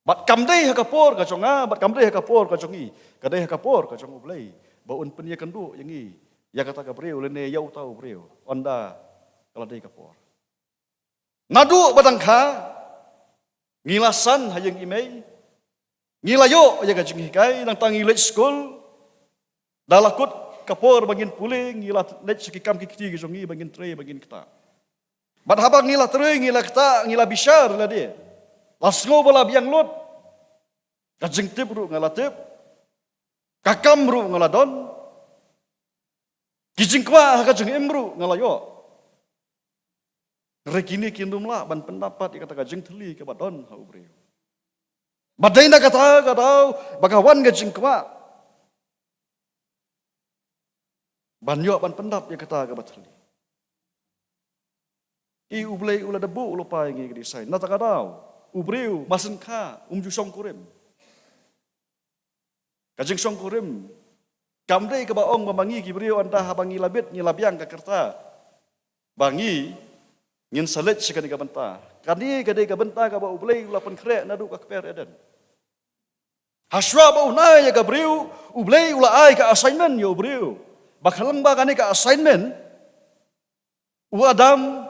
Bad kam dei ha ka por ka jong nga, bad kam dei ha ka por ka jong ngi. Ka dei ha ka por ka jong U Blei ba un pynïakynduh ïa ngi, ïa kata ka briew lane ïa uta u briew, ynda ka la dei ka por. Naduh ba dang kha ngi la san ha ïing i mei, ngi la ïoh ïa ka jinghikai, nangta ngi leit skul. Da la kut ka por ba ngin pule, ngi la leit sha ki kam ki kti ki jong ngi ba ngin trei ba ngin ktah. Bad haba ngi la trei, ngi la ktah, ngi la bishar lade, la sngew ba la biang lut. Ka jingtip ruh nga la tip, ka kam ruh nga la don, ki jingkwah ha ka jingim ruh nga la ïoh. Hynrei kine kin ym lah ban pyndap pat ïa kata ka jingthylli kaba don ha u briew. Ba dei na kata ka daw ba ka wan ka jingkwah ban ïoh ban pyndap ïa kata kaba thylli. I U Blei u la da buh lypa ïa ngi ka design. Na kata ka daw u briew mar shen kha um ju shongkurim. Ka jingshongkurim kam dei kaba ong ba ma ngi ki briew, ynda haba ngi la bit ngi la biang, ka rta ba ngi, ngin sa leit sha kane ka bynta. Kane ka dei ka bynta kaba U Blei u la pynkhreh naduh ka kper Eden. Hashwa ba un ai ïa ka briew, U Blei u la ai ka assignment ïa u briew. Ba khnang ba kane ka assignment, u Adam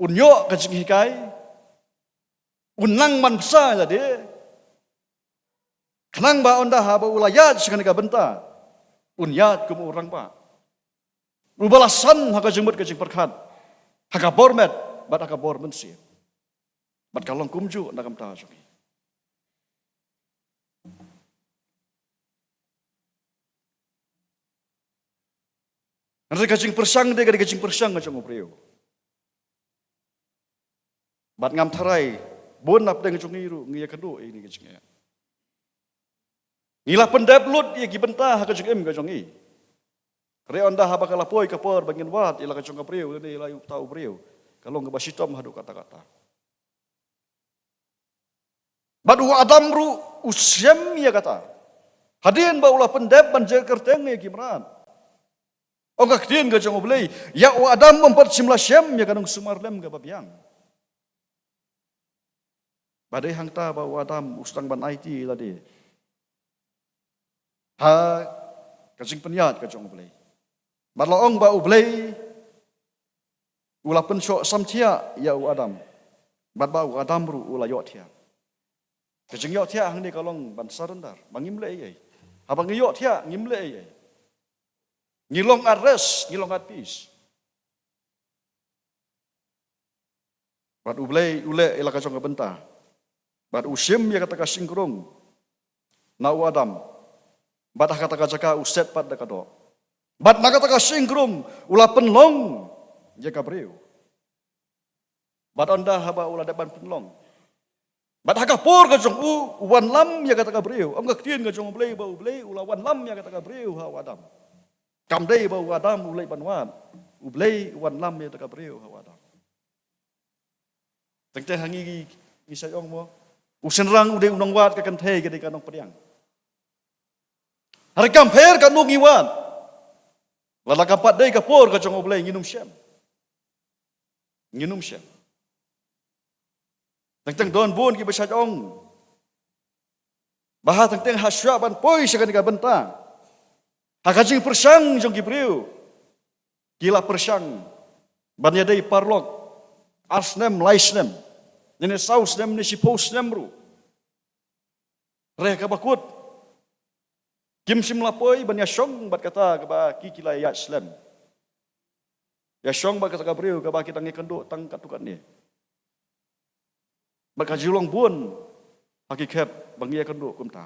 un ïoh ka jinghikai, un nang man bsa ïa lade, khnang ba ynda haba u la ïaid sha kane ka bynta, un ïaid kum u rangbah uba la san ha ka jingmut ka jingpyrkhat, ha ka bor met bad ha ka bor mynsiem. Bad ka long kumjuh na ka bynta jong ngi. Hynrei ka jingpyrshang dei ka dei ka jingpyrshang ka jong u briew. Bad ngam tharai, bun na pdeng jong ngi ruh ngi ïakynduh ïa kane ka jingeh. Ngi la pyndep lut ïa ki bynta ha ka jingim ka jong ngi. Hynrei ynda haba ka la poi ka por ba ngin wad ïa la ka jong ka briew lane ïa la uta u briew, ka long kaba shitom haduh katta katta. Bad u Adam ruh u shem ïa kata. Hadien ba u la pyndep ban jer kyrteng ïa ki mrad, ong ka ktien ka jong U Blei, ïa u Adam um pat shym la shem ïa ka nongsumar lem kaba biang. Ba dei hangta ba u Adam u sdang ban aiti lade ha ka jingpynïaid ka jong U Blei. Bad la ong ba U Blei u la pynshoh samthiah ïa u Adam. Bad ba u Adam ruh u la ïohthiah. Ka jingïohthiah hangne ka long ban surrender, ba ngim leh ei ei. Haba ngi ïohthiah ngim leh ei ei. Ngi long at rest, ngi long at peace. Bad U Blei u leh ïa la ka jong ka bynta. Bad u shim ïa kata ka shynkrung na u Adam. Bad ha kata ka jaka u set pat da ka doh. Bad na kata ka shynkrung u la pynlong ïa ka briew. Bad ynda haba u la dep ban pynlong, bad ha ka por ka jong u, u wanlam ïa kata ka briew. Ong ka ktien ka jong U Blei ba U Blei u la wanlam ïa kata ka briew ha u Adam. Kam dei ba u Adam u leit ban wad. U Blei u wanlam ïa kata ka briew ha u Adam. Teng teng ha ngi ngi, ngi sa ong mo, u shynrang u dei u nongwad, ka kynthei ka dei ka nongpdiang. Hynrei kam pher katno ngi wad, lada kam pat dei ka por ka jong U Blei ngin ym shem. Ngin ym shem. Teng teng don bun kiba shait ong ba ha teng teng ha shuwa ban poi sha kane ka bynta, ha ka jingpyrshang jong ki briew, ki la pyrshang ban ïadei paralok ar snem, lai snem, ne saw snem, ne shiphew snem ruh. Re kaba kut kim shym la poi ban ïashong bad kata kaba ki ki la ïaid slem. Ïashong bad kata ka briew kaba ki dang ïakynduh tang katto katne. Bad ka ju long bun ha ki khep ba ngi ïakynduh kumta.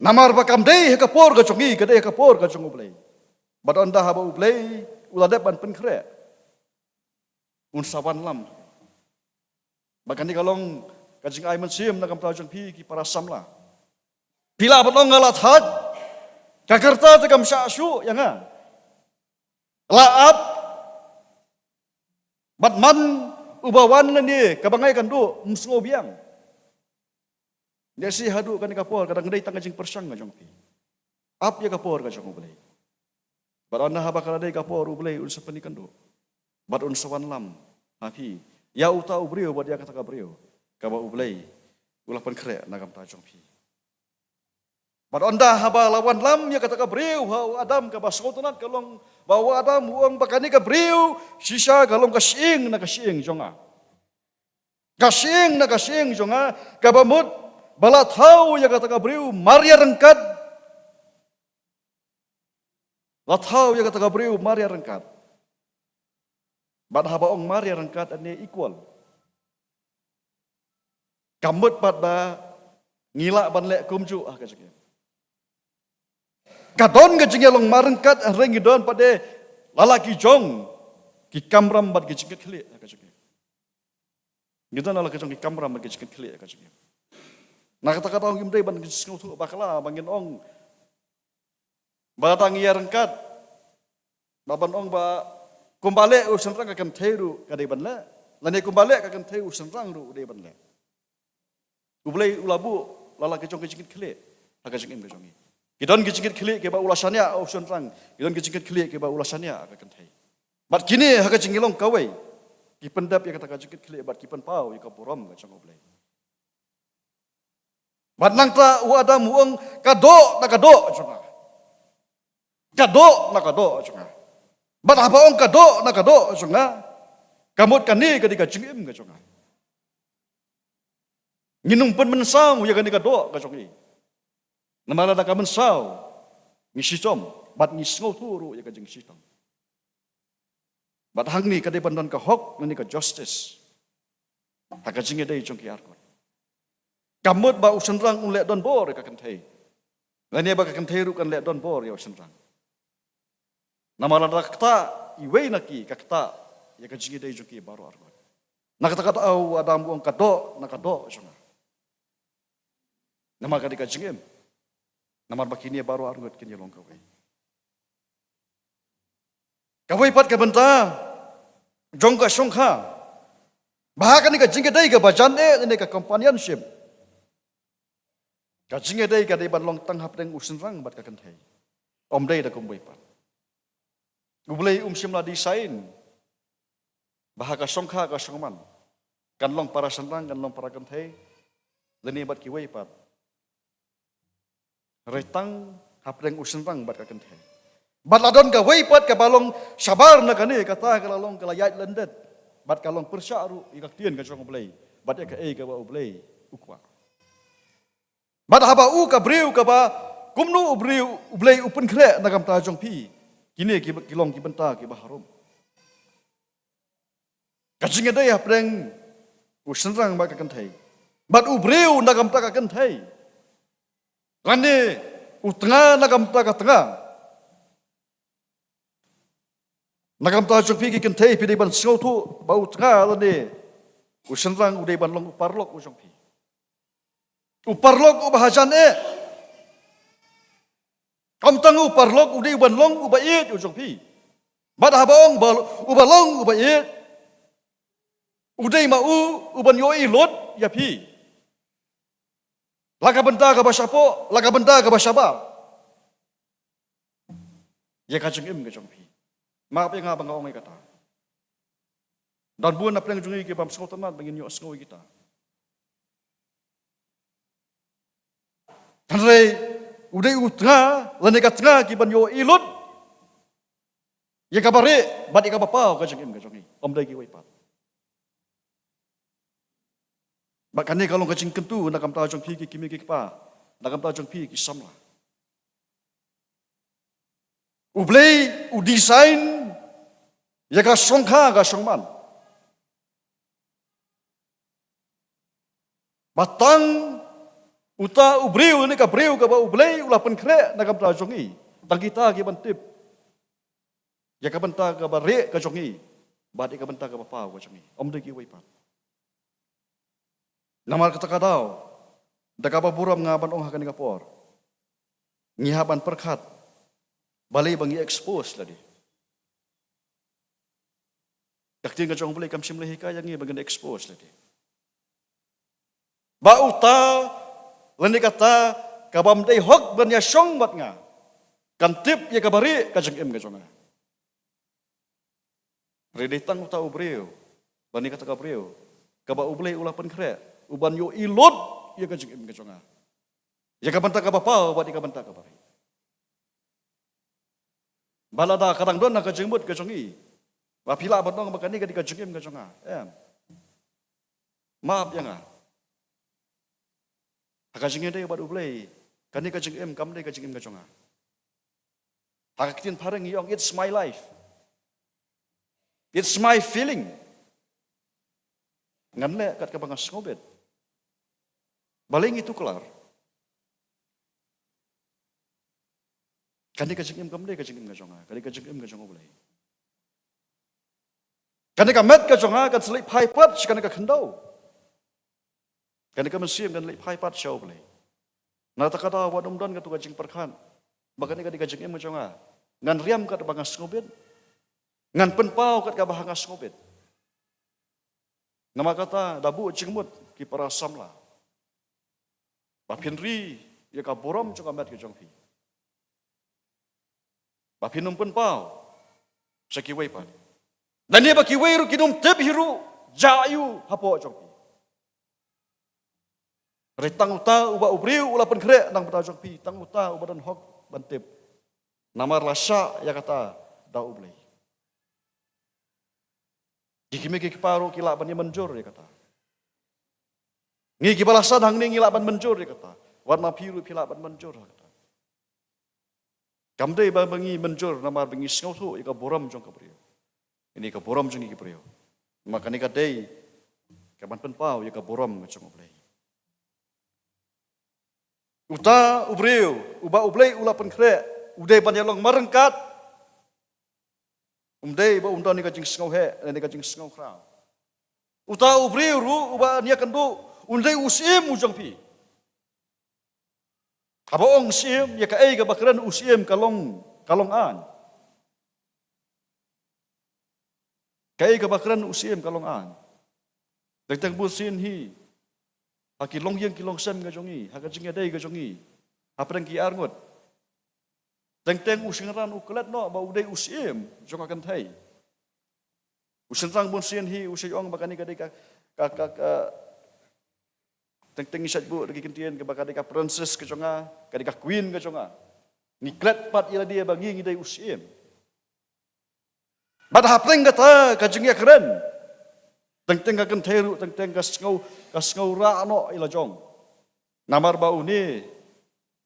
Namar ba kam dei ha ka por ka jong ngi, ka dei ha ka por ka jong U Blei. Bad ynda haba U Blei u la dep ban pynkhreh, un sa wanlam. Ba kane ka long ka jingai mynsiem na ka bynta jong phi ki para samla. Phi lah ban ong nga la thait, ka kyrta te kam shah shuh ïa nga. La ap, bad man uba wan lane kaba nga ïakynduh um sngew biang. Lehse haduh kane ka por ka dang dei tang ka jingpyrshang ka jong phi. Ap ïa ka por ka jong U Blei. Bad ynda haba ka la dei ka por U Blei un sa pynïakynduh bad un sa wanlam ha phi ïa uta u briew bad ïa kata ka briew kaba U Blei u la pynkhreh na ka bynta jong phi. Bad ynda haba la wanlam ïa kata ka briew ha u Adam, kaba sngewtynnat ka long ba u Adam u ong ba kane ka briew shisha ka long ka shyieng na ka shyieng jong nga. Ka shyieng na ka shyieng jong nga, kaba mut ba la thaw ïa kata ka briew mar ïa ryngkat. La thaw ïa kata ka briew mar ïa ryngkat. Bad haba ong mar ïa ryngkat, ane equal. Ka mut pat ba ngi lah ban leh kumjuh ha ka jingim. Ka don ka jingïalong mar ryngkat, hynrei ngi don pat de la la ki jong ki kamram bad ki jingkitkhlieh ha ka jingim. Ngi don la la ki jong ki kamram bad ki jingkitkhlieh ha ka jingim. Na kata ka daw ngim dei ban sngewthuh bakla ba ngin ong ba tang ïa ryngkat, ba ban ong ba kumba leh u shynrang ka kynthei ruh ka dei ban leh, lane kumba leh ka kynthei u shynrang ruh u dei ban leh. U Blei u la buh la la ki jong ki jingkitkhlieh ha ka jingim ka jong ngi. Ki don ki jingkitkhlieh kiba u la shaniah ha u shynrang, ki don ki jingkitkhlieh kiba u la shaniah ha ka kynthei. Bad kine ha ka jingïalong kawei ki pyndep ïa kata ka jingkitkhlieh bad ki pynpaw ïa ka burom ka jong U Blei. Bad nangta u Adam u ong, ka doh na ka doh jong nga. Ka doh na ka doh jong nga. Bad haba ong ka doh na ka doh jong nga, ka mut kane ka dei ka jingim ka jong nga. Ngin ym pynmynsaw ïa kane ka doh ka jong ngi. Namar lada ka mynsaw, ngi shitom bad ngi sngewthuh ruh ïa ka jingshitom. Bad hangne ka dei ban don ka hok lane ka justice ha ka jingïadei jong ki arkot. Ka mut ba u shynrang un leh donbor ïa ka kynthei, lane ba ka kynthei ruh kan leh donbor ïa u shynrang. Namar lada ka ktah iwei na ki, ka ktah ïa ka jingïadei jong ki baroh arngut. Na kata ka daw u Adam u ong, ka doh na ka doh jong nga. Namar ka dei ka jingim. Namar ba kine baroh arngut kin ïa long kawei. Kawei pat ka bynta jong ka shongkha, ba ha kane ka jingïadei kaba jan eh ne ka companionship, ka jingïadei ka dei ban long tang hapdeng u shynrang bad ka kynthei. Ym dei da kumwei pat. U Blei um shym la design ba ha ka shongkha ka shongman kan long para shynrang, kan long para kynthei, lane bad kiwei pat. Hynrei tang hapdeng u shynrang bad ka kynthei. Bad la don kawei pat kaba long shabar na kane, kata ka la long ka la ïaid lyndet bad ka long pyrshah ruh ïa ka ktien ka jong U Blei bad ïa kaei kaba U Blei u kwah. Bad haba u ka briew kaba, kumno u briew, U Blei u pynkhreh na ka bynta jong phi? Kine ki, ki long ki bynta kiba harum. Ka jingïadei hapdeng u shynrang bad ka kynthei. Bad u briew na ka bynta ka kynthei. Lane u tnga na ka bynta ka tnga. Na ka bynta jong phi ki kynthei, phi dei ban sngewthuh ba u tnga lane u shynrang u dei ban long u paralok u jong phi. U paralok uba hajan eh. Ym tang u paralok, u dei u ban long uba ïeit u jong phi. Bad haba ong ba, uba long uba ïeit, u dei ma u u ban ïohi lut ïa phi. La ka bynta kaba shapoh, la ka bynta kaba shabar. Ïa ka jingim ka jong phi. Map ïa nga ba nga ong ïa kata. Don bun na pdeng jong ngi ki bym sngewtynnat ba ngin ïohsngew ïa kita. Hynrei u dei u tnga lane ka tnga ki ban ïohi lut ïa kaba rieh bad ïa kaba paw ka jingim ka jong ngi. Ym dei kiwei pat. Bad kane ka long ka jingkyntu na ka bynta jong phi ki kmie ki kpa, na ka bynta jong phi ki samla. U Blei u design ïa ka shongkha ka shongman ba tang uta u briew ne ka briew kaba U Blei u la pynkhreh na ka bynta jong ngi. Tang kita ki ban tip ïa ka bynta kaba rieh ka jong ngi bad ïa ka bynta kaba paw ka jong ngi. Ym dei kiwei pat. Namar kata ka daw, da kaba burom nga ban ong ha kane ka por, ngi hap ban pyrkhat balei ba ngi expose lade. Ka ktien ka jong U Blei kam shym la hikai ïa ngi ba ngin expose lade. Ba uta lane kata ka bym dei hok ban ïashong bad nga kan tip ïa kaba rieh ka jingim ka jong nga. Hynrei dei tang uta u briew lane kata ka briew kaba U Blei u la pynkhreh u ban ïohi lut ïa ka jingim ka jong nga, ïa ka bynta kaba paw bad ïa ka bynta kaba rieh. Ba lada ka dang don ha ka jingmut ka jong ngi ba phi lah ban ong ba kane ka dei ka jingim ka jong nga, em, map ïa nga. Ha ka jingïadei bad U Blei, kane ka jingim kam dei ka jingim ka jong nga. Ha ka ktien phareng ngi ong, "It's my life. It's my feeling. Ngan leh kat kaba nga sngewbit." Balei ngi tuklar? Kane ka jingim kam dei ka jingim ka jong nga, kane ka jingim ka jong U Blei. Kane ka met ka jong nga kan sa leit phai pat sha kane ka khyndew. Kane ka mynsiem kan leit phai pat sha U Blei. Na kata ka daw wat ym don kato ka jingpyrkhat ba kane ka dei ka jingim ka jong nga. Ngan riam kat ba nga sngewbit. Ngan pynpaw kat kaba ha nga sngewbit. Namar kata da buh jingmut ki para samla ba phin ri ïa ka burom jong ka met ka jong phi. Ba phin ym pynpaw sha kiwei pat. Lane ba kiwei ruh kin ym tip hi ruh jia aiu hapoh jong phi. Hynrei tang uta uba u briew u la pynkhreh na ka bynta jong phi, tang uta uba don hok ban tip. Namar la shah ïa kata da U Blei. Ki kmie ki kpa ruh ki lah ban ïa mynjur ïa kata. Ngi kiba la san hangne ngi lah ban mynjur ïa kata. Wat ma phi ruh phi lah ban mynjur ïa kata. Kam dei ba, ba ngi mynjur namar ba ngi sngewthuh ïa ka burom jong ka briew. Ine ka burom jong ngi ki briew. Ma kane ka dei ka ban pynpaw ïa ka burom ka jong U Blei. Uta u briew uba U Blei u la pynkhreh u dei ban ïa long marryngkat Um dei ba un don ïa ka jingsngewheh ne ka jingsngewkhraw. Uta u briew ruh uba ïakynduh un dei u syiem u jong phi. Haba ong syiem, ïa kaei kaba kren u syiem ka long, ka long aiñ. Kaei kaba kren u syiem ka long aiñ. Teng teng bun sien hi, ha ki longïing ki longsem ka jong ngi, ha ka jingïadei ka jong ngi, hapdeng ki arngut, teng teng u shynrang u klet noh ba u dei u syiem jong ka kynthei. U shynrang bun sien hi u sa ong ba kane ka dei ka, ka, ka, ka, teng teng ngi sa buh da ki kyntien kaba ka dei ka princess ka jong nga, ka dei ka queen ka jong nga. Ngi klet pat ïa lade ba ngi, ngi dei u syiem. Bad hapdeng kata ka jingïakren, teng teng ka kynthei ruh teng teng ka sngew, ka sngew rah noh ïa la jong. Namar ba une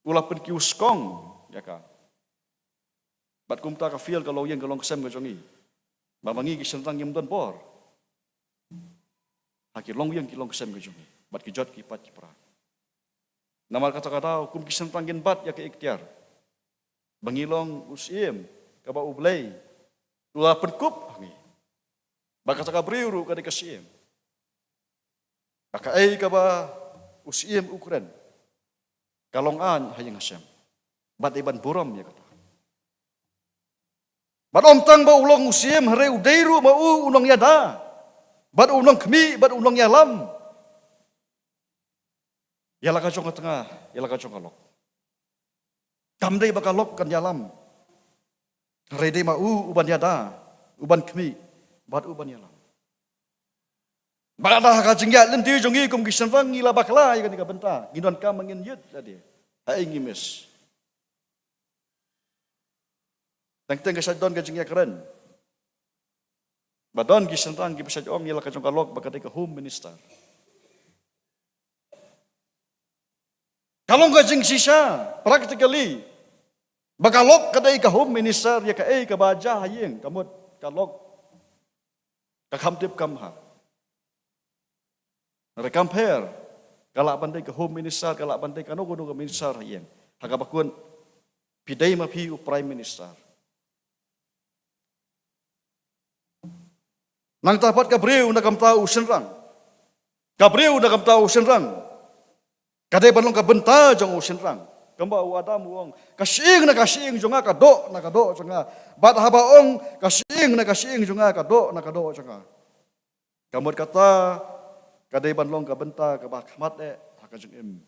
u la pynkiew skong ïa ka. Bad kumta ka fail ka longïing ka longsem ka jong ngi. Ba ma ngi ki shynrang ngim don bor ha ki longïing ki longsem ka jong ngi bad ki jot ki pat ki pra. Namar kata ka daw kum ki shynrang ngin bat ïa ka iktiar ba ngi long u syiem kaba U Blei u la pynkup ha ngi. Ba kata ka briew ruh ka dei ka syiem. Ba kaei kaba u syiem u kren ka long aiñ ha ïing ha sem. Bad dei ban burom ïa kata. Bad ym tang ba u long u syiem, hynrei u dei ruh ma u u nongïada, bad u nongkhmih, bad u nongïalam ïa la ka jong ka tnga, ïa la ka jong ka lok. Kam dei ba ka lok kan ïalam, hynrei dei ma u u ban ïada, u ban khmih, bad u ban ïalam. Bad ha ka jingïaid lynti jong ngi kum ki shynrang ngi la bakla ïa kane ka bynta, ngi donkam ba ngin ïit lade. Haei ngi miss? Teng teng ka sa don ka jingïakren ba don ki shynrang kiba sa ong ïa la ka jong ka lok ba ka dei ka home minister. Ka long ka jingshisha practically ba ka lok ka dei ka home minister ïa kaei kaba jia ha ïing, ka mut ka lok ka kham tip kham bha. Re compare, ka lah ban dei ka home minister, ka lah ban dei kano kano ka minister ha ïing. Ha kaba kut phi dei ma phi u prime minister. Nangta pat ka briew na ka bynta u shynrang, ka briew na ka bynta u shynrang ka dei ban long ka bynta jong u shynrang. Kumba u Adam u ong, ka shyieng na ka shyieng jong nga, ka doh na ka doh jong nga. Bad haba ong, ka shyieng na ka shyieng jong nga, ka doh na ka doh jong nga, ka mut kata ka dei ban long ka bynta kaba khmat eh ha ka jingim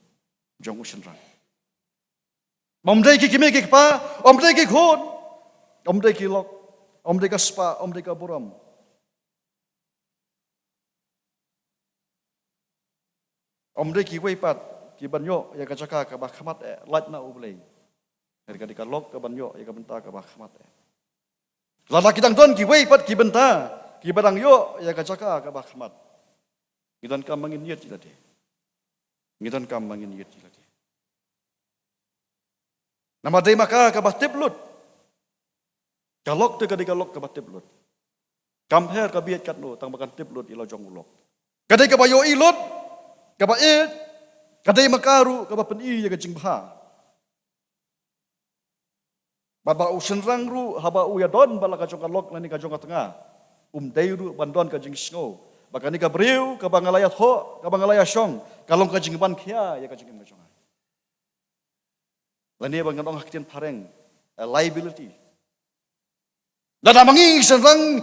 jong u shynrang. Ym dei ki kmie ki kpa, ym dei ki khun, ym dei ki lok, ym dei ka spah, ym dei ka burom, ym dei kiwei pat ki ban ïoh ïa ka jaka kaba khmat eh lait na U Blei. Hynrei ka dei ka lok ka ban ïoh ïa ka bynta kaba khmat eh. Lada ki dang don kiwei pat ki bynta kiba dang ïoh ïa ka jaka kaba khmat, ngi donkam ba ngin ïit ïa lade. Ngi donkam ba ngin ïit ïa lade. Namar dei ma ka kaba tip lut. Ka lok te ka dei ka lok kaba tip lut. Kam her ka bieit katno tang ba kan tip lut ïa la jong u lok. Ka dei kaba ïohi lut, kaba ïeit, ka dei ma ka ruh kaba pyni ïa ka jingbha. Bad ba u shynrang ruh haba u ïadon bad la ka jong ka lok lane ka jong ka tnga, um dei ruh ban don ka jingsngew ba kane ka briew kaba nga la ïathoh, kaba nga la ïashong, ka long ka jingban khia ïa ka jingim ka jong nga. Lane ba ngan ong ha ka ktien phareng, a liability. Lada ma ngi shynrang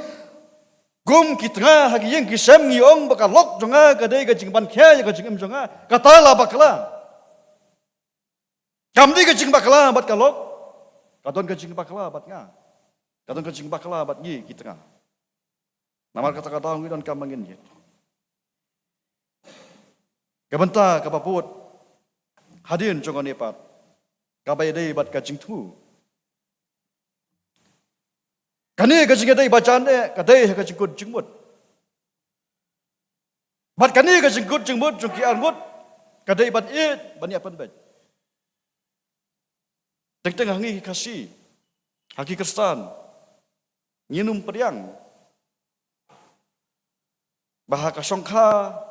kum ki tnga ha ki ïing ki sem ngi ong ba ka lok jong nga ka dei ka jingban khia ïa ka jingim jong nga, kata la bakla. Kam dei ka jingbakla bad ka lok, ka don ka jingbakla bad nga, ka don ka jingbakla bad ngi ki tnga. Namar kata ka daw ngi donkam ba ngin ïit. Ka bynta kaba bud hadien jong kane pat kaba ïadei bad ka jingthmu. Kane ka jingïadei ba jan eh ka dei ha ka jingkut jingmut. Bad kane ka jingkut jingmut jong ki arngut ka dei ban ïeit ban ïa pynbeit. Teng teng ha ngi ki Khasi, ha ki Khristan, ngin ym pdiang ba ha ka shongkha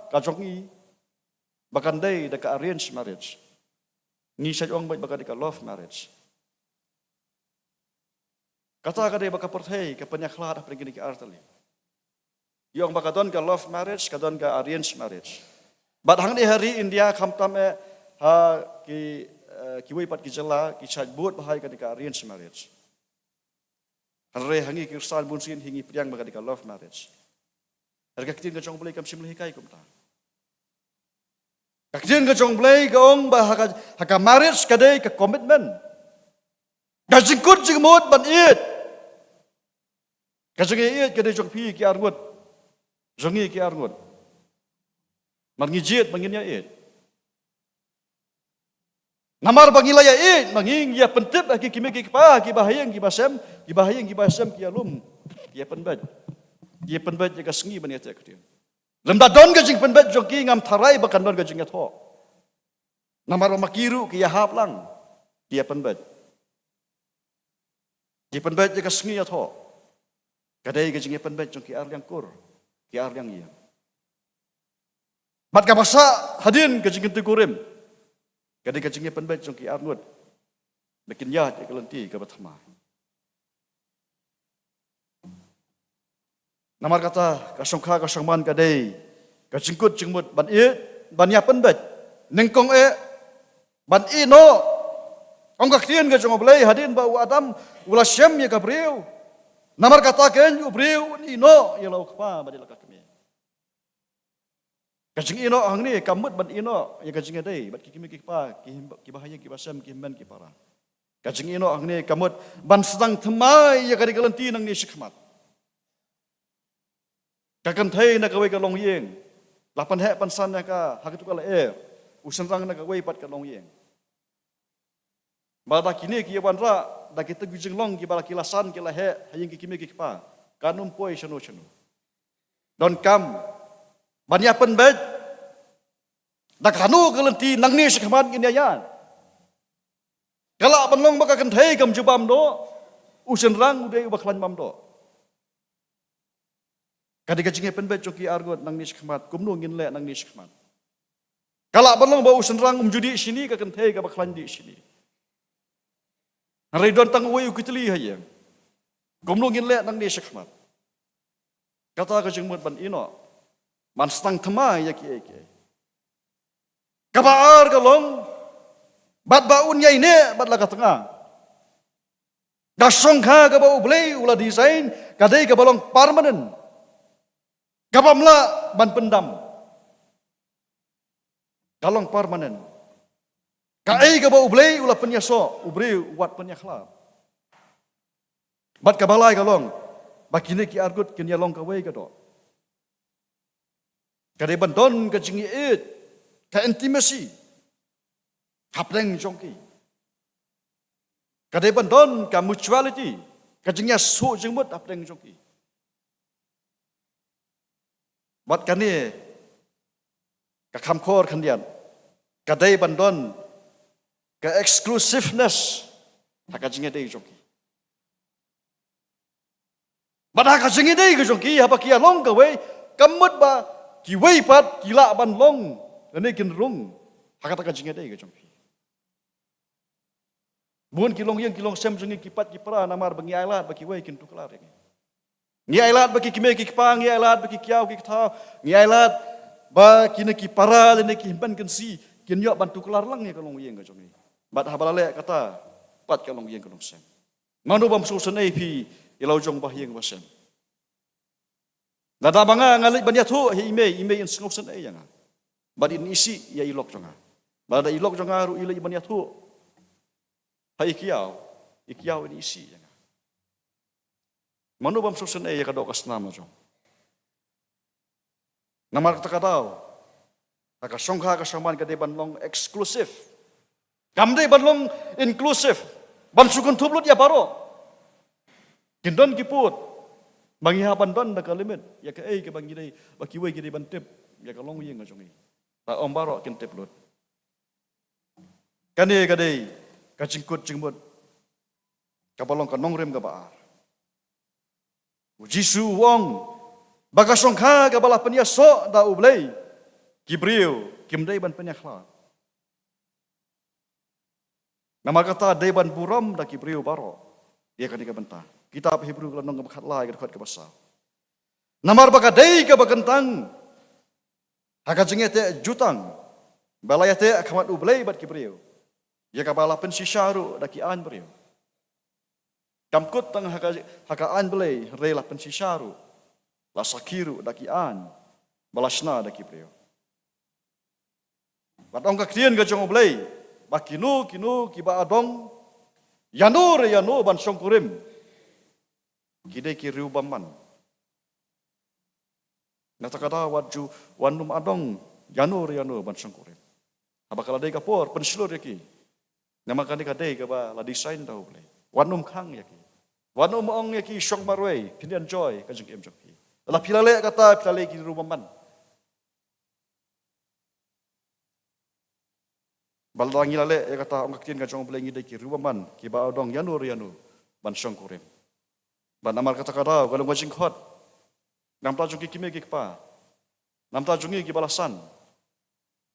ka jong ngi ba kan dei da ka arranged marriage. Ngi sa ong beit ba ka dei ka love marriage. Kata ka dei ba ka pyrthei ka pynïakhlad hapdeng kine ki artylli. Ïa ong ba ka don ka love marriage, ka don ka arranged marriage. Bad hangne ha ri India khamtam eh ha ki, eh, kiwei pat ki jylla ki shait bud bha ïa kane ka arranged marriage. Hynrei ha ngi ki Khristan bunsien hi ngi pdiang ba ka dei ka love marriage. Hynrei ka ktien ka jong U Blei kam shym la hikai kumta. Ka ktien ka jong U Blei ka ong ba ha ka, ha ka marriage ka dei ka commitment. Ka jingkut jingmut ban ïeit. Ka jingïaieit ka dei jong phi ki arngut. Jong ngi ki arngut. Namar ngi jied ba ngin ïaieit. Namar ba ngi la ïaieit, ba ngi ïa pyntip ha ki kmie ki kpa, ki bahaïing ki basem, ki bahaïing ki basem ki ïalum, ki ïa pynbeit. Ki ïa pynbeit ïa ka sngi ban ïateh ktien. Lymda don ka jingpynbeit jong ki, ngam tharai ba kan don ka jingïathoh. Namar ba ma ki ruh ki ïahap lang, ki ïa pynbeit. Ki pynbeit ïa ka sngi ïathoh. Ka dei ka jingïapynbeit jong ki arliang kur, ki arliang ïing. Bad kaba sah hadien ka jingkyntu kurim, ka dei ka jingïapynbeit jong ki arngut ba kin ïaid ïa ka lynti kaba thymmai. Namar kata ka shongkha ka shongman ka dei ka jingkut jingmut ban ïeit, ban ïapynbeit. Nyngkong eh ban ïehnoh. Ong ka ktien ka jong U Blei, hadien ba u Adam u la shem ïa ka briew, namar kata keiñ u briew un ïehnoh ïa la u kpa bad ïa la ka kmie. Ka jingïehnoh hangne kam mut ban ïehnoh ïa ka jingïadei bad ki kmie ki kpa, ki him-, ki bahaïing ki basem, ki hynmen ki para. Ka jingïehnoh hangne ka mut ban sdang thymmai ïa kane ka lynti nangne shakhmat. Ka kynthei na kawei ka longïing la pynheh pynsan ïa ka ha katu ka lyer, u shynrang na kawei pat ka longïing. Bad da kine ki ïa wanrah da kita ki jinglong kiba la ki la san ki la heh ha ïing ki kmie ki kpa, kan ym poi shano shano. Donkam ban ïapynbeit da kano ka lynti nangne shakhmat ngin ïa ïaid. Ka lah ban long ba ka kynthei kam ju bam doh, u shynrang u dei uba khlaiñ bam doh. Ka dei ka jingïapynbeit jong ki arngut nangne shakhmat, kumno ngin leh nangne shakhmat. Ka lah ban long ba u shynrang um ju dih shini, ka kynthei kaba khlaiñ dih shini. Hynrei don tang uwei u kitli ha ïing. Kumno ngin leh nangne shakhmat. Kata ka jingmut ban ïehnoh, ban sdang thymmai ïa kiei kiei. Kaba ar ka long, bad ba un ïaineh bad la ka tnga. Ka shongkha kaba U Blei u la design ka dei kaba long permanent. Kabym lah ban pyndam. Ka long permanent. Kaei kaba U Blei u la pynïasoh, u briew u wat pynïakhlad. Bad kaba lai ka long ba kine ki arngut kin ïa long kawei ka doh. Ka dei ban don ka jingïeit, ka intimacy hapdeng jong ki. Ka dei ban don ka mutuality, ka jingïasuk jingmut hapdeng jong ki. Bad kane ka kham khor khyndiat, ka dei ban don ka exclusiveness ha ka jingïadei jong ki. Bad ha ka jingïadei ka jong ki, haba ki ïa long kawei, kam mut ba kiwei pat ki lah ban long lane kin rung ha kata ka jingïadei ka jong ki. Bun ki longïing ki longsem jong ngi ki pat ki para namar ba ngi ailad ba kiwei kin tuklar ïa ngi. Ngi ailad ba ki kmie ki kpa, ngi ailad ba ki kiaw ki kthaw, ngi ailad ba kine ki para lane ki hynmen kynsi kin ïoh ban tuklar lang ïa ka longïing ka jong ngi. Bad haba la leh kata, pat ka longïing ka longsem. Mano bym sngewsynei phi ïa la u jong bahaïing basem. Lada ba nga nga leit ban ïathuh ha i mei, i mei in sngewsynei ïa nga. Bad in isih ïa i lok jong nga. Bad lada i lok jong nga ruh i leit ban ïathuh ha i kiaw, i kiaw in isih ïa nga. Mano bym sngewsynei ïa ka doh ka snam la jong. Namar kata ka daw, ha ka shongkha ka shongman ka dei ban long exclusive. Kam dei ban long inclusive, ban shu kynthup lut ïa baroh. Kin don ki pud ba ngi hap ban don da ka limit ïa kaei kaba ngi dei, ba kiwei ki dei ban tip ïa ka longïing ka jong ngi. Ta ym baroh kin tip lut. Kane ka dei ka jingkut jingmut kaba long ka nongrim kaba ar. U Jisu u ong ba ka shongkha kaba la pynïasoh da U Blei, ki briew kim dei ban pynïakhlad. Namar kata dei ban burom da ki briew baroh ïa kane ka bynta. Kitab Hebru ka lynnong kaba khatlai ka dkhot kaba saw. Namar ba ka dei kaba kyntang ha ka jingïateh jutang ba la ïateh ha khmat U Blei bad ki briew, ïa kaba la pynshisha ruh da ki aiñ briew. Kam kut tang ha ka, ha ka aiñ Blei, hynrei la pynshisha ruh, la sakhi ruh da ki aiñ ba la shna da ki briew. Bad ong ka ktien ka jong U Blei ba kino kino kiba adong ïano re ïano ban shongkurim, ki dei ki riewbymman. Na kata ka daw wat ju, wat nym adong ïano re ïano ban shongkurim. Haba ka la dei ka por, pynshlur ïa ki. Namar kane ka dei kaba la design da U Blei. Wat nym khang ïa ki. Wat nym ong ïa ki shong marwei, phin enjoy ka jingim jong phi. Lada phi la leh kata, phi la leh ki riewbymman. Ba lada ngi la leh ïa kata, ong ka ktien ka jong U Blei, ngi dei ki riewbymman kiba adong ïano re ïano ban shongkurim. Bad namar kata ka daw, ka long ka jingkhot na ka bynta jong ki kmie ki kpa, na ka bynta jong ngi kiba la san,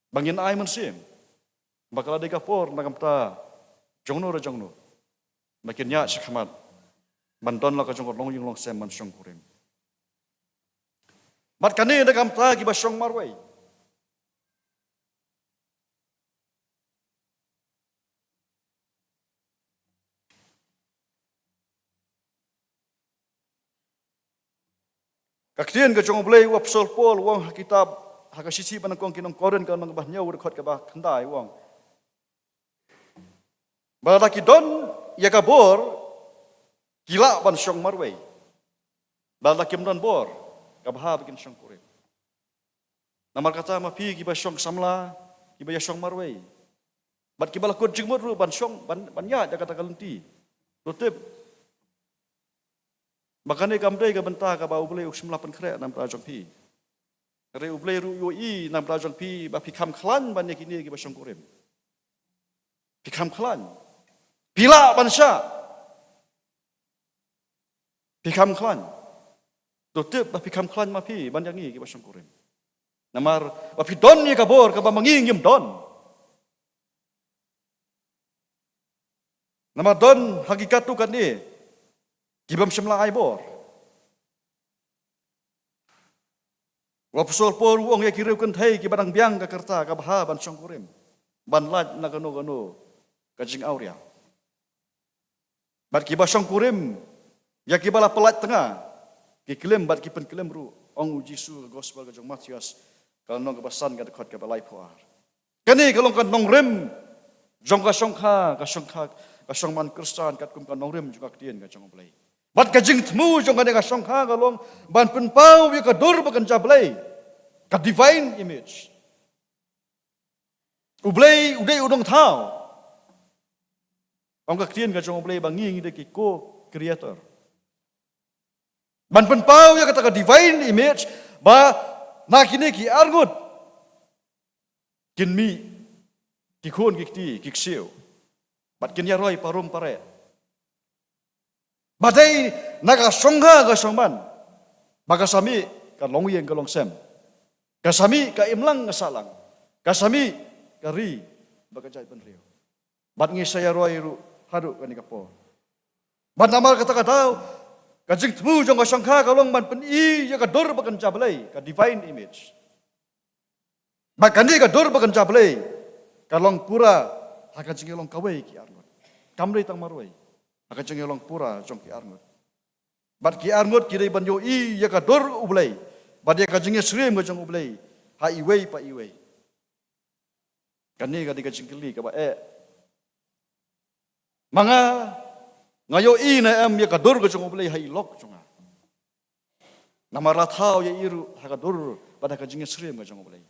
ba ngin ai mynsiem ba ka la dei ka por na ka bynta jongno re jongno ba kin ïaid shakhmat ban don la ka jong ka longïing longsem ban shongkurim. Bad kane na ka bynta kiba shong marwei. Ka ktien ka jong U Blei, u Apostol Paul u ong ha kitab, ha ka shithi ba nyngkong ki nong Korinth ka lynnong kaba hynñiew, dkhot kaba khyndai, u ong ba lada ki don ïa ka bor, ki lah ban shong marwei. Ba lada kim don bor, ka bha ba kin shongkurim. Namar kata ma phi kiba shong samla, kiba ïa shong marwei, bad kiba la kut jingmut ruh ban shong, ban, ban ïaid da kata ka lynti, to tip ba kane kam dei ka bynta kaba U Blei u shym la pynkhreh na ka bynta jong phi. Hynrei U Blei ruh u ïohi na ka bynta jong phi ba phi kham khlaiñ ban ïa kine kiba shongkurim. Phi kham khlaiñ. Phi lah ban shah. Phi kham khlaiñ. To tip ba phi kham khlaiñ ma phi ban ïa ngi kiba shongkurim. Namar ba phi don ïa ka bor kaba ma ngi ngim don. Namar don ha ki katto katne ki bym shym la ai bor. U Apostol Paul u ong ïa ki riew kynthei kiba dang biang ka rta, ka bha ban shongkurim, ban lait na kano kano ka jingawria. Bad kiba shongkurim ïa kiba la pyllait tnga, ki klim bad ki pynklim ruh, ong U Jisu ha ka Gospel ka jong u Mathaios, ka lynnong kaba san, ka dkhot kaba laiphew ar. Kane ka long ka nongrim jong ka shongkha, ka shongkha, ka shongman Khristan, katkum ka nongrim jong ka ktien ka jong U Blei. Bad ka jingthmu jong kane ka shongkha ka long ban pynpaw ïa ka dur bakynja Blei, ka divine image. U Blei u dei u nongthaw. Ong ka ktien ka jong U Blei ba ngi ngi dei ki co-creator. Ban pynpaw ïa kata ka divine image, ba na kine ki arngut kin mih ki khun ki kti ki ksiew, bad kin ïaroi parum pareh. Ba dei na ka shongkha ka shongman ba ka sa mih ka longïing ka longsem, ka sa mih ka imlang ka sahlang, ka sa mih ka ri bad ka jaitbynriew. Bad ngi sa ïaroi ruh haduh kane ka por. Bad namar kata ka daw, ka jingthmu jong ka shongkha ka long ban pyni ïa ka dur bakynja Blei, ka divine image. Bad kane ka dur bakynja Blei ka long pura ha ka jingïalong kawei ki arngut. Kam dei tang marwei, ha ka jingïalong pura jong ki arngut. Bad ki arngut ki dei ban ïohi ïa ka dur U Blei bad ïa ka jingïasyriem ka jong U Blei ha iwei pa iwei. Kane ka dei ka jingkylli kaba eh. Ma nga, nga ïohi ne em ïa ka dur ka jong U Blei ha i lok jong nga? Namar la thaw ïa i ruh ha ka dur bad ha ka jingïasyriem ka jong U Blei.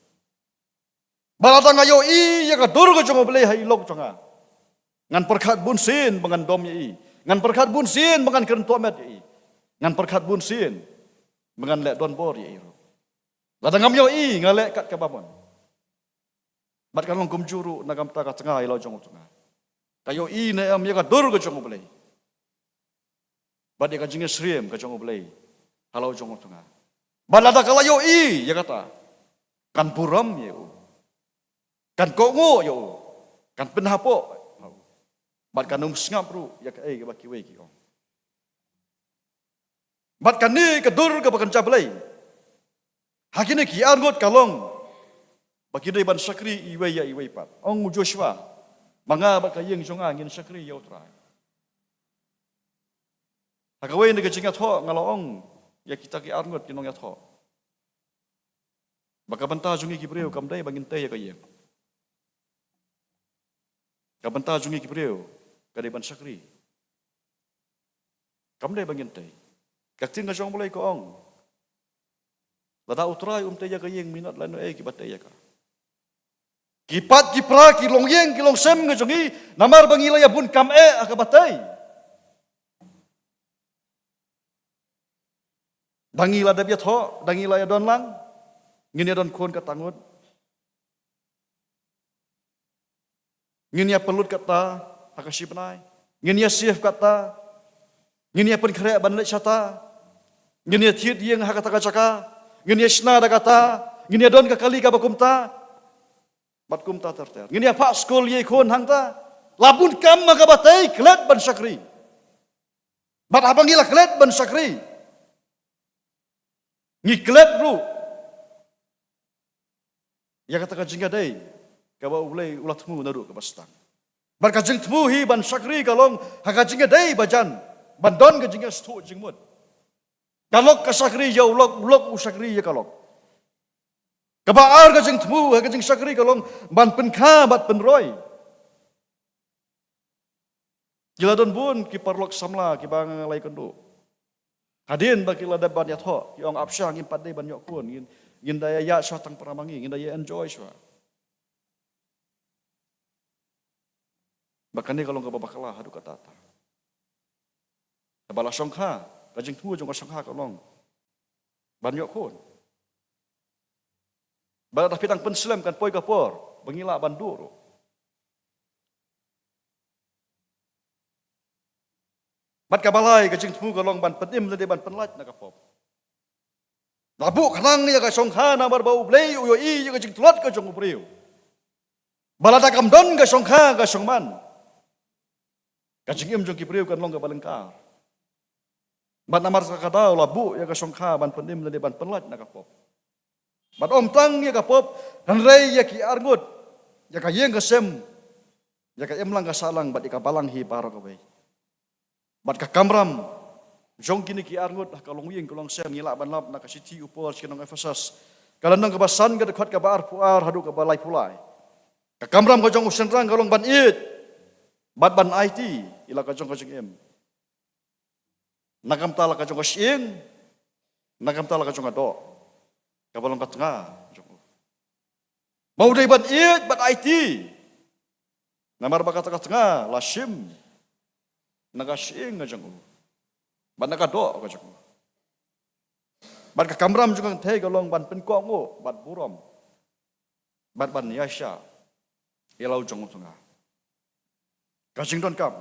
Ba lada nga ïohi ïa ka dur ka jong U Blei ha i lok jong nga, ngan pyrkhat bunsien ba ngan dom ïa i. Ngan pyrkhat bunsien ba ngan kren tohmet ïa i. Ngan pyrkhat bunsien ba ngan leh donbor ïa i ruh. Lada ngam ïohi, nga leh kat kaba mon. Bad kan long kumjuh ruh na ka bynta ka tnga ïa la u jong u tnga. Ka ïohi ne em ïa ka dur ka jong U Blei bad ïa ka jingïasyriem ka jong U Blei ha la u jong u tnga? Bad lada ka la ïohi ïa kata, kan burom ïa u, kan kohnguh ïa u, kan pynhapoh ïa u, bad kan ym sngap ruh ïa kaei kaba kiwei ki ong. Bad kane ka dur kaba kynja Blei ha kine ki arngut ka long ba ki dei ban shakri iwei ïa iwei pat. Ong u Joshua, ma nga bad ka ïing jong nga ngin shakri ïa U Trai. Ha kawei na ka jingïathoh nga la ong ïa kita ki arngut ki nongïathoh ba ka bynta jong ngi ki briew kam dei ba ngin tei ïa ka ïing. Ka bynta jong ngi ki briew ka dei ban shakri. Kam dei ba ngin tei. Ka ktien ka jong U Blei ka ong, lada U Trai um tei ïa ka ïing mynta lano ei kiba tei ïa ka. Ki pat ki pra ki longïing ki longsem ka jong ngi, namar ba ngi la ïa bun kam eh ha kaba tei. Da ngi la dep ïathoh, da ngi la ïa don lang, ngin ïa don khun kata ngut. Ngin ïa pynlut kata ha ka shi bnai. Ngin ïa save kata. Ngin ïa pynkhreh ban leit shata. Ngin ïa thied ïing ha kata ka jaka. Ngin ïa shna da kata. Ngin ïa don ka kali kaba kumta. Bad kumta ter ter. Ngin ïa phah skul ïa i khun hangta. La bun kam ha kaba tei klet ban shakri. Bad haba ngi la klet ban shakri, ngi klet ruh ïa kata ka jingïadei kaba U Blei u la thmu naduh kaba sdang. Bad ka jingthmu hi ban shakri ka long ha ka jingïadei ba jan, ban don ka jingïasngewthuh jingmut. Ka lok ka shakri ïa u lok, u lok u shakri ïa ka lok. Kaba ar ka jingthmu ha ka jingshakri ka long ban pynkha bad pynroi. Ki la don bun ki paralok samla kiba nga la ïakynduh. Hadien ba ki la dep ban ïathoh, ki ong, ap sha, ngim pat dei ban ïoh khun, ngin, ngin da ïa ïaid sha tang para ma ngi, ngin da ïa enjoy shuwa. Ba kane ka long kaba bakla haduh katta katta. Haba la shongkha, ka jingthmu jong ka shongkha ka long ban ïoh khun. Ba lada phi dang pynslem kan poi ka por ba ngi lah ban duh ruh. Bad kaba lai ka jingthmu ka long ban pynim lane ban pynlait na ka pop. La buh khnang ïa ka shongkha namar ba U Blei u ïohi ïa ka jingtlot ka jong u briew. Ba lada kam don ka shongkha ka shongman, ka jingim jong ki briew kan long kaba lyngkar. Bad namar kata ka daw la buh ïa ka shongkha ban pynim lane ban pynlait na ka pop. Bad ym tang ïa ka pop, hynrei ïa ki arngut, ïa ka ïing ka sem, ïa ka imlang ka sahlang bad ïa ka balang hi baroh kawei. Bad ka kamram jong kine ki arngut ha ka longïing ka longsem, ngi lah ban lap na ka shithi u Paul sha ki nong Ephesus, ka lynnong kaba san, ka dkhot kaba arphew ar haduh kaba laiphew lai. Ka kamram ka jong u shynrang ka long ban ïeit bad ban aiti ïa la ka jong ka jingim. Na ka bynta la ka jong ka shyieng, na ka bynta la ka jong ka doh, kaba long ka tnga jong u. Ba u dei ban ïeit bad aiti. Namar ba kata ka tnga la shim na ka shyieng ka jong u bad na ka doh ka jong u. Bad ka kamram jong ka kynthei ka long ban pynkohnguh bad burom bad ban ïaishah ïa la u jong u tnga. Ka jingdonkam,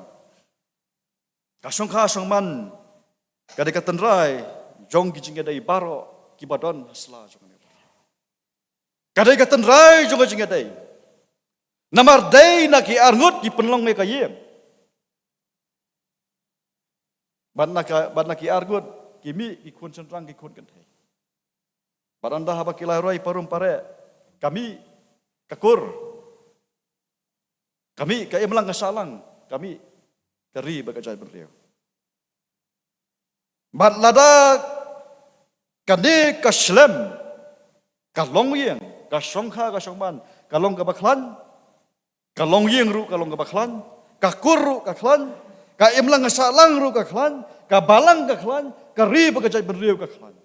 ka shongkha shongman ka dei ka tynrai jong ki jingïadei baroh kiba don ha sla jong kane. Ka dei ka tynrai jong ka jingïadei. Namar dei na ki arngut ki pynlong ïa ka ïing. Bad na ka, bad na ki arngut ki mih ki khun shynrang ki khun kynthei. Bad ynda haba ki la roi parum pareh, ka mih ka kur, ka mih ka imlang ka sahlang, ka mih ka ri bad ka jaitbynriew. Bad lada kane ka shlem, ka longïing, ka shongkha ka shongman ka long kaba khlaiñ, ka longïing ruh ka long kaba khlaiñ, ka kur ruh ka khlaiñ, ka imlang ka sahlang ruh ka khlaiñ, ka balang ka khlaiñ, ka ri bad ka jaitbynriew ka khlaiñ.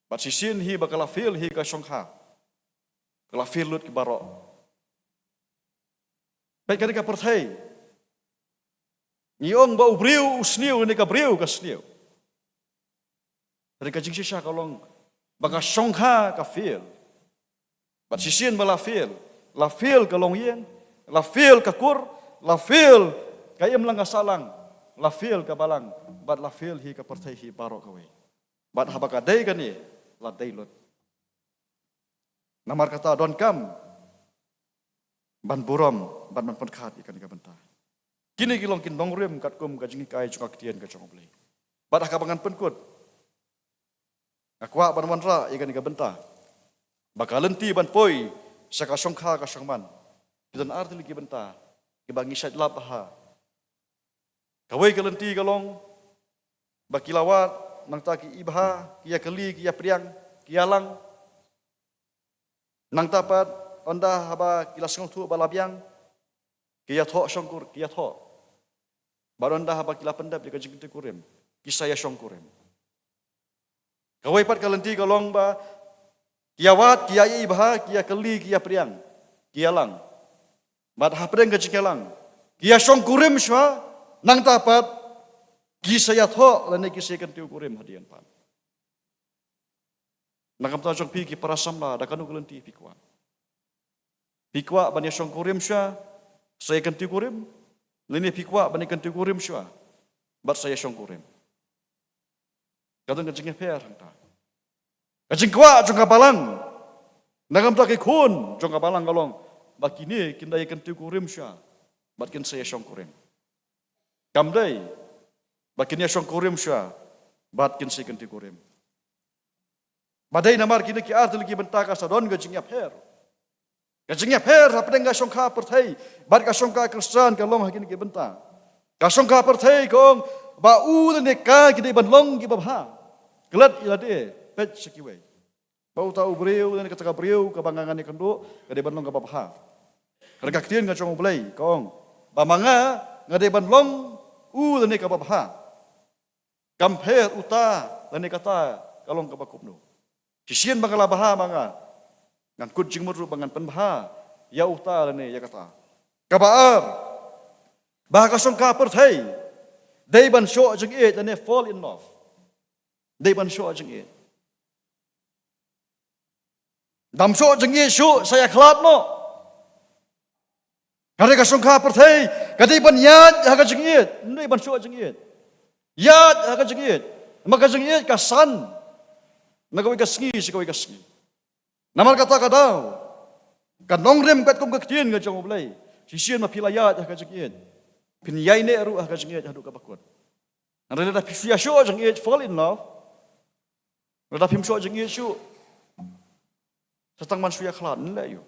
Bad shisien hi ba ka la fail hi ka shongkha, ka la fail lut ki baroh. Peit kane ka pyrthei, ngi ong ba u briew u sniew ne ka briew ka sniew. Hynrei ka jingshisha ka long ba ka shongkha ka fail. Bad shisien ba la fail, la fail ka longïing, la fail ka kur, la fail ka imlang ka sahlang, la fail ka balang, bad la fail hi ka pyrthei hi baroh kawei. Bad haba ka dei kane, la dei lut. Namar kata donkam ban burom bad ban pynkhat ïa kane ka bynta. Kine ki long ki nongrim katkum ka jinghikai jong ka ktien ka jong U Blei. Bad ha kaba ngan pynkut, Nga kwah ban wanrah ïa kane ka bynta ba ka lynti ban poi sha ka shongkha ka shongman, ki don ar tylli ki bynta kiba ngi shait lap bha. Kawei ka lynti ka long ba ki la wad, nangta ki ibha, ki ïa kylli, ki ïa pdiang, ki ïa lang. Nangta pat, ynda haba ki la sngewthuh ba la biang, ki ïa thoh shongkur, ki ïa thoh. Bad ynda haba ki la pyndep ïa ka jingkyntu kurim, ki sa ïa shongkurim. Kawei pat ka lynti ka long ba ki ïa wad, ki ïa ibha, ki ïa kylli, ki ïa pdiang, ki ïa lang. Bad hapdeng ka jingïalang, ki ïa shongkurim shuwa, nangta pat ki sa ïa thoh lane ki sa ïa kyntu kurim hadien pat. Na ka bynta jong phi ki para samla, da kano ka lynti phi kwah? Phi kwah ban ïa shongkurim shuwa, sa ïa kyntu kurim? Lane phi kwah ban ïa kyntu kurim shuwa bad sa ïa shongkurim? Ka don ka jingïapher hangta. Ka jingkwah jong ka balang, na ka bynta ki khun jong ka balang ka long ba kine kin da ïa kyntu kurim shuwa bad kin sa ïa shongkurim. Kam dei ba kin ïa shongkurim shuwa bad kin sa ïa kyntu kurim. Ba dei namar kine ki ar tylli ki bynta ka sa don ka jingïapher. Ka jingïapher hapdeng ka shongkha pyrthei bad ka shongkha Khristan ka long ha kine ki bynta. Ka shongkha pyrthei ka ong ba u lane ka ki dei ban long kiba bha. Klet ïa lade, peit sha kiwei. Ba uta u briew lane kata ka briew kaba nga ngan ïakynduh ka dei ban long kaba bha. Ka dei ka ktien ka jong U Blei ka ong ba ma nga nga dei ban long u lane kaba bha. Kam pher uta lane kata ka long kaba kumno. Shisien ba nga la bha ma nga, ngan kut jingmut ruh ba ngan pynbha ïa uta lane ïa kata. Kaba ar, ba ka shongkha pyrthei dei ban shoh jingïeit lane fall in love. Dei ban shoh jingïeit. Dam shoh jingïeit shuh, sa ïa khlad noh. Ka dei ka shongkha pyrthei ka dei ban ïaid ha ka jingïeit, ym dei ban shoh jingïeit. Ïaid ha ka jingïeit. Ma ka jingïeit ka san na kawei ka sngi sha kawei ka sngi. Namar kata ka daw, ka nongrim katkum ka ktien ka jong U Blei, shisien ma phi la ïaid ha ka jingïeit, phin ïai neh ruh ha ka jingïeit haduh kaba kut. Hynrei lada phi shu ïa shoh jingïeit, fall in love, lada phim shoh jingïeit shuh, sa tang ban shu ïa khlad, ym leh aïu.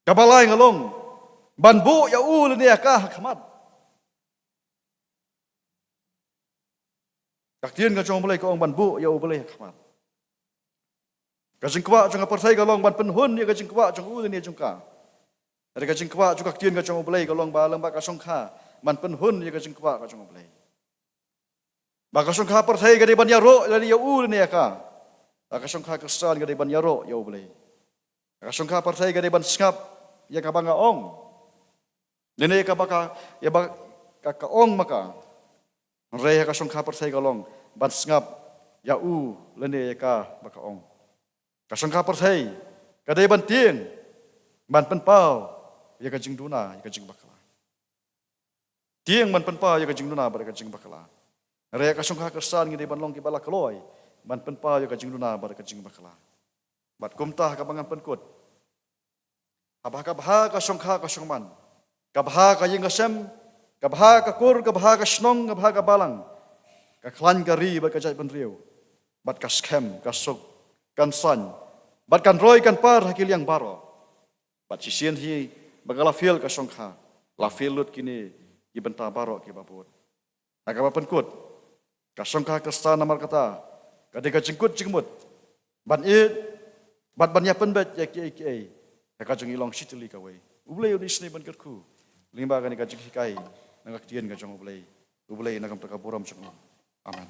Kaba lai nga long ban buh ïa u lane ïa ka ha khmat. Ka ktien ka jong U Blei ka ong ban buh ïa U Blei ha khmat. Ka jingkwah jong ka pyrthei ka long ban pynhun ïa ka jingkwah jong u lane jong ka. Hynrei ka jingkwah jong ka ktien ka jong U Blei ka long ba lem bad ka shongkha ban pynhun ïa ka jingkwah ka jong U Blei. Ba ka shongkha pyrthei ka dei ban ïaroh ïa u lane ïa ka. Ba ka shongkha Khristan ka dei ban ïaroh ïa U Blei. Ka shongkha pyrthei ka dei ban sngap ïa kaba nga ong, lane ïa kaba ka, ïa ba ka, ka ong ma ka. Hynrei ka shongkha pyrthei ka long ban sngap ïa u lane ïa kaba ka ong. Ka shongkha pyrthei ka dei ban tieng ban pynpaw ïa ka jingduna, ïa ka jingbakla. Tieng ban pynpaw ïa ka jingduna bad ka jingbakla. Hynrei ka shongkha Khristan ngi dei ban long kiba la kloi ban pynpaw ïa ka jingduna bad ka jingbakla. Bad kumta ha kaba ngan pynkut, haba ka bha ka shongkha ka shongman, ka bha ka ïing ka sem, ka bha ka kur, ka bha ka shnong, ka bha ka balang, ka khlaiñ ka ri bad ka jaitbynriew, bad ka skhem ka suk kan saiñ, bad kan roi kan par ha ki liang baroh. Bad shisien hi ba ka la fail ka shongkha, la fail lut kine ki bynta baroh kiba bud. Na kaba pynkut, ka shongkha Khristan namar kata ka dei ka jingkut jingmut ban ïeit bad ban ïa pynbeit ïa kiei kiei ha ka jong i long shi tylli kawei. U Blei un isynei ban kyrkhu lyngba kane ka jinghikai na ka ktien ka jong U Blei. U Blei un ai kumta ka burom jong u. Amen.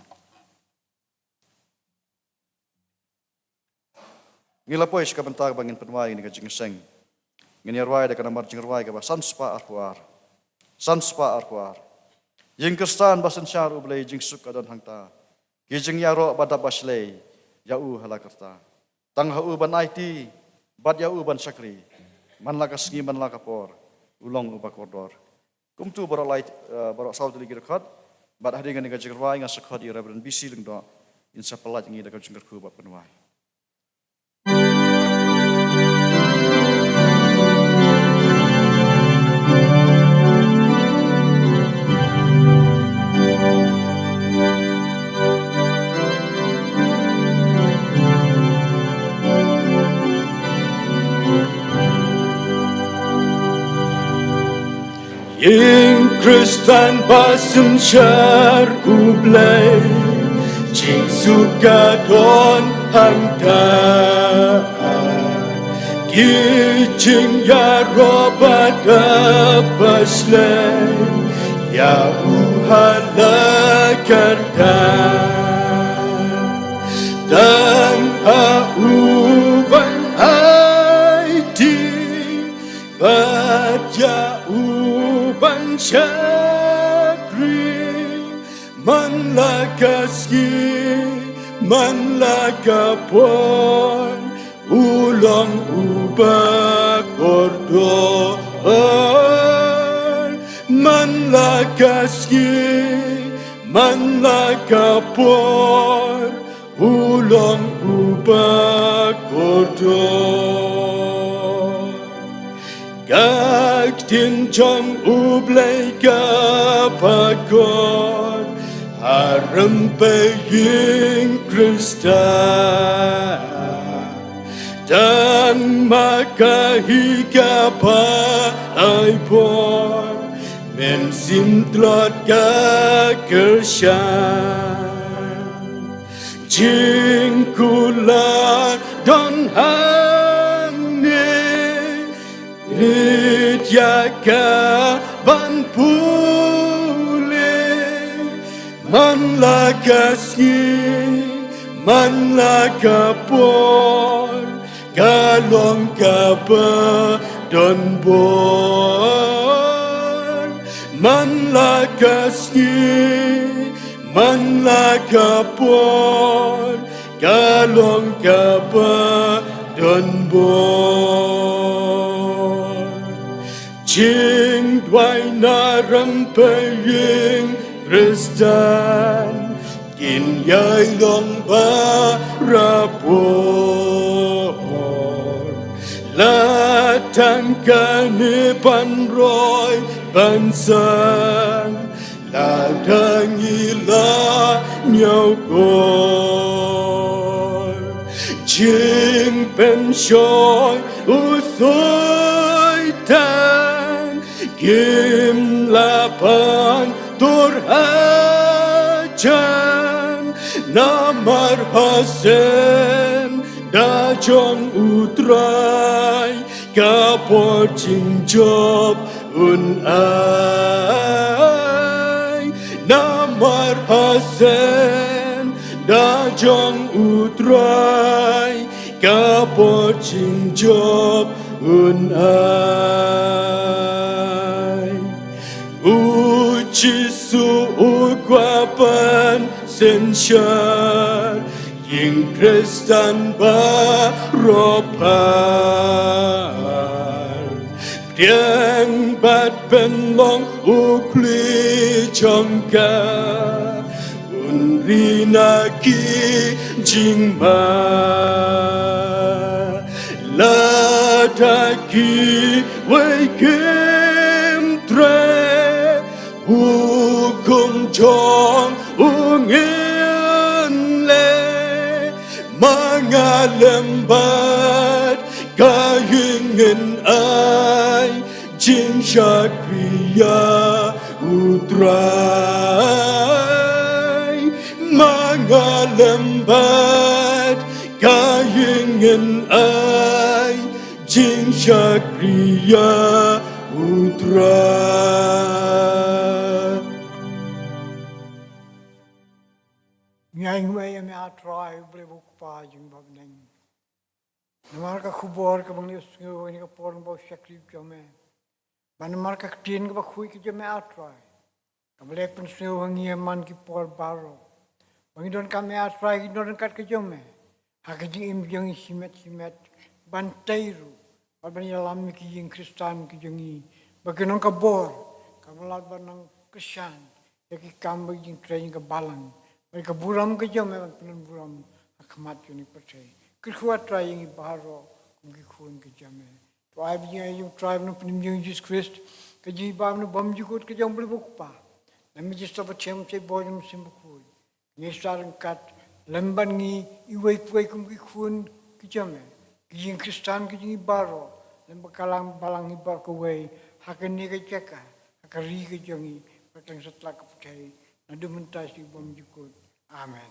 Ngi la poi sha ka bynta kaba ngin pynwai ïa kane ka jingïaseng. Ngin ïa rwai da ka nambar jingrwai kaba san spah arphew ar. San spah arphew ar. Ïing Khristan ba synshar U Blei, jingsuk ka don hangta. Ki jingïaroh ba dap ba shlei ïa u ha la karta. Tang ha u ban aiti bad ïa u ban shakri man la ka sngi man la ka por. U long uba kordor. Kumta baroh lai, eh, baroh saw tylli ki dkhot. Bad hadien kane ka jingrwai nga sa khot ïa i Reverend B C Lyngdoh in sa pyllait ïa ngi da ka jingkyrkhu bad pynwai. Khristan ba synshar U Blei, jingsuka don hangta. Ki jingïaroh ba dap ba shlei ïa u ha la karta. Tang ha u ban aiti bad ïa u ban shakri. Man la ka sngi, man la ka por, u long uba kordor. Man la ka sngi, man la ka por, u long uba kordor. Ka ktien jong U Blei kaba kor ha rympei ïing Khristan. Tang ma ka hi kaba ai por, mynsiem tlot ka kyrshan. Jingkular don hangne, rit ïa ka ban pule. Man la ka sngi, man la ka por, ka long kaba don bor. Man la ka sngi, man la ka por, ka long kaba don bor. Jingduwai na rympei ïing Khristan, kin ïai long barabor. La tang kane ban roi ban san, lada ngi la ñiewkor. Jingpynshoi u Soitan, kim lah ban tur hajan. Namar ha senda jong U Trai, ka por jingjop un ai. Namar ha senda jong U Trai, ka por jingjop un ai. U Jisu u kwah ban synshar ïing Khristan baroh phar. Pdiang bad pynlong u khlieh jong ka, un ri na ki jingma. Lada kiwei kim treh hukum jong u ngin leh, ma nga lem bad ka ïing ngin ai jingshakri ïa U Trai. Ma nga lem bad ka ïing ngin ai jingshakri ïa U Trai. Ngi ai nguh ïa me, A Trai, U Blei ba u Kpa jong ngi ba bneng. Namar ka khubor kaba ngi la sngew ha kane ka por, namar ba u shakri jong me, bad namar ka ktien kaba khuid ka jong me, A Trai, kaba la pynsngew ha ngi ha man ki por baroh, ba ngi donkam me, A Trai, ki don ryngkat ka jong me ha ka jingim jong ngi shimet shimet, ban tei ruh bad ban ïalam ïa ki ïing Khristan ki jong ngi, ba kin long ka bor kaba lah ban nang kyrshan ïa ki kam bad ki jingtrei jong ka balang, bad ka burom ka jong me ban pynlong burom ha khmat jong kane ka pyrthei. Kyrkhu, A Trai, ïa ngi baroh kum ki khun ki jong me. To ai ba jingaiei jong U Trai bad U Nongpynim jong ngi Jisu Khrist, ka jinghikai bad ka bymjukut ka jong U Blei ba u Kpa, lem bad ka jingstad ba thiang jong U Mynsiem Bakhuid, ngi sdang ryngkat lem bad ngi iwei pa iwei kum ki khun ki jong me, ki ïing Khristan ki jong ngi baroh, lem bad ka balang, balang hi baroh kawei ha kane ka jaka, ha ka ri ka jong ngi, bad tang satlak ka pyrthei, naduh mynta sha bymjukut. Amen.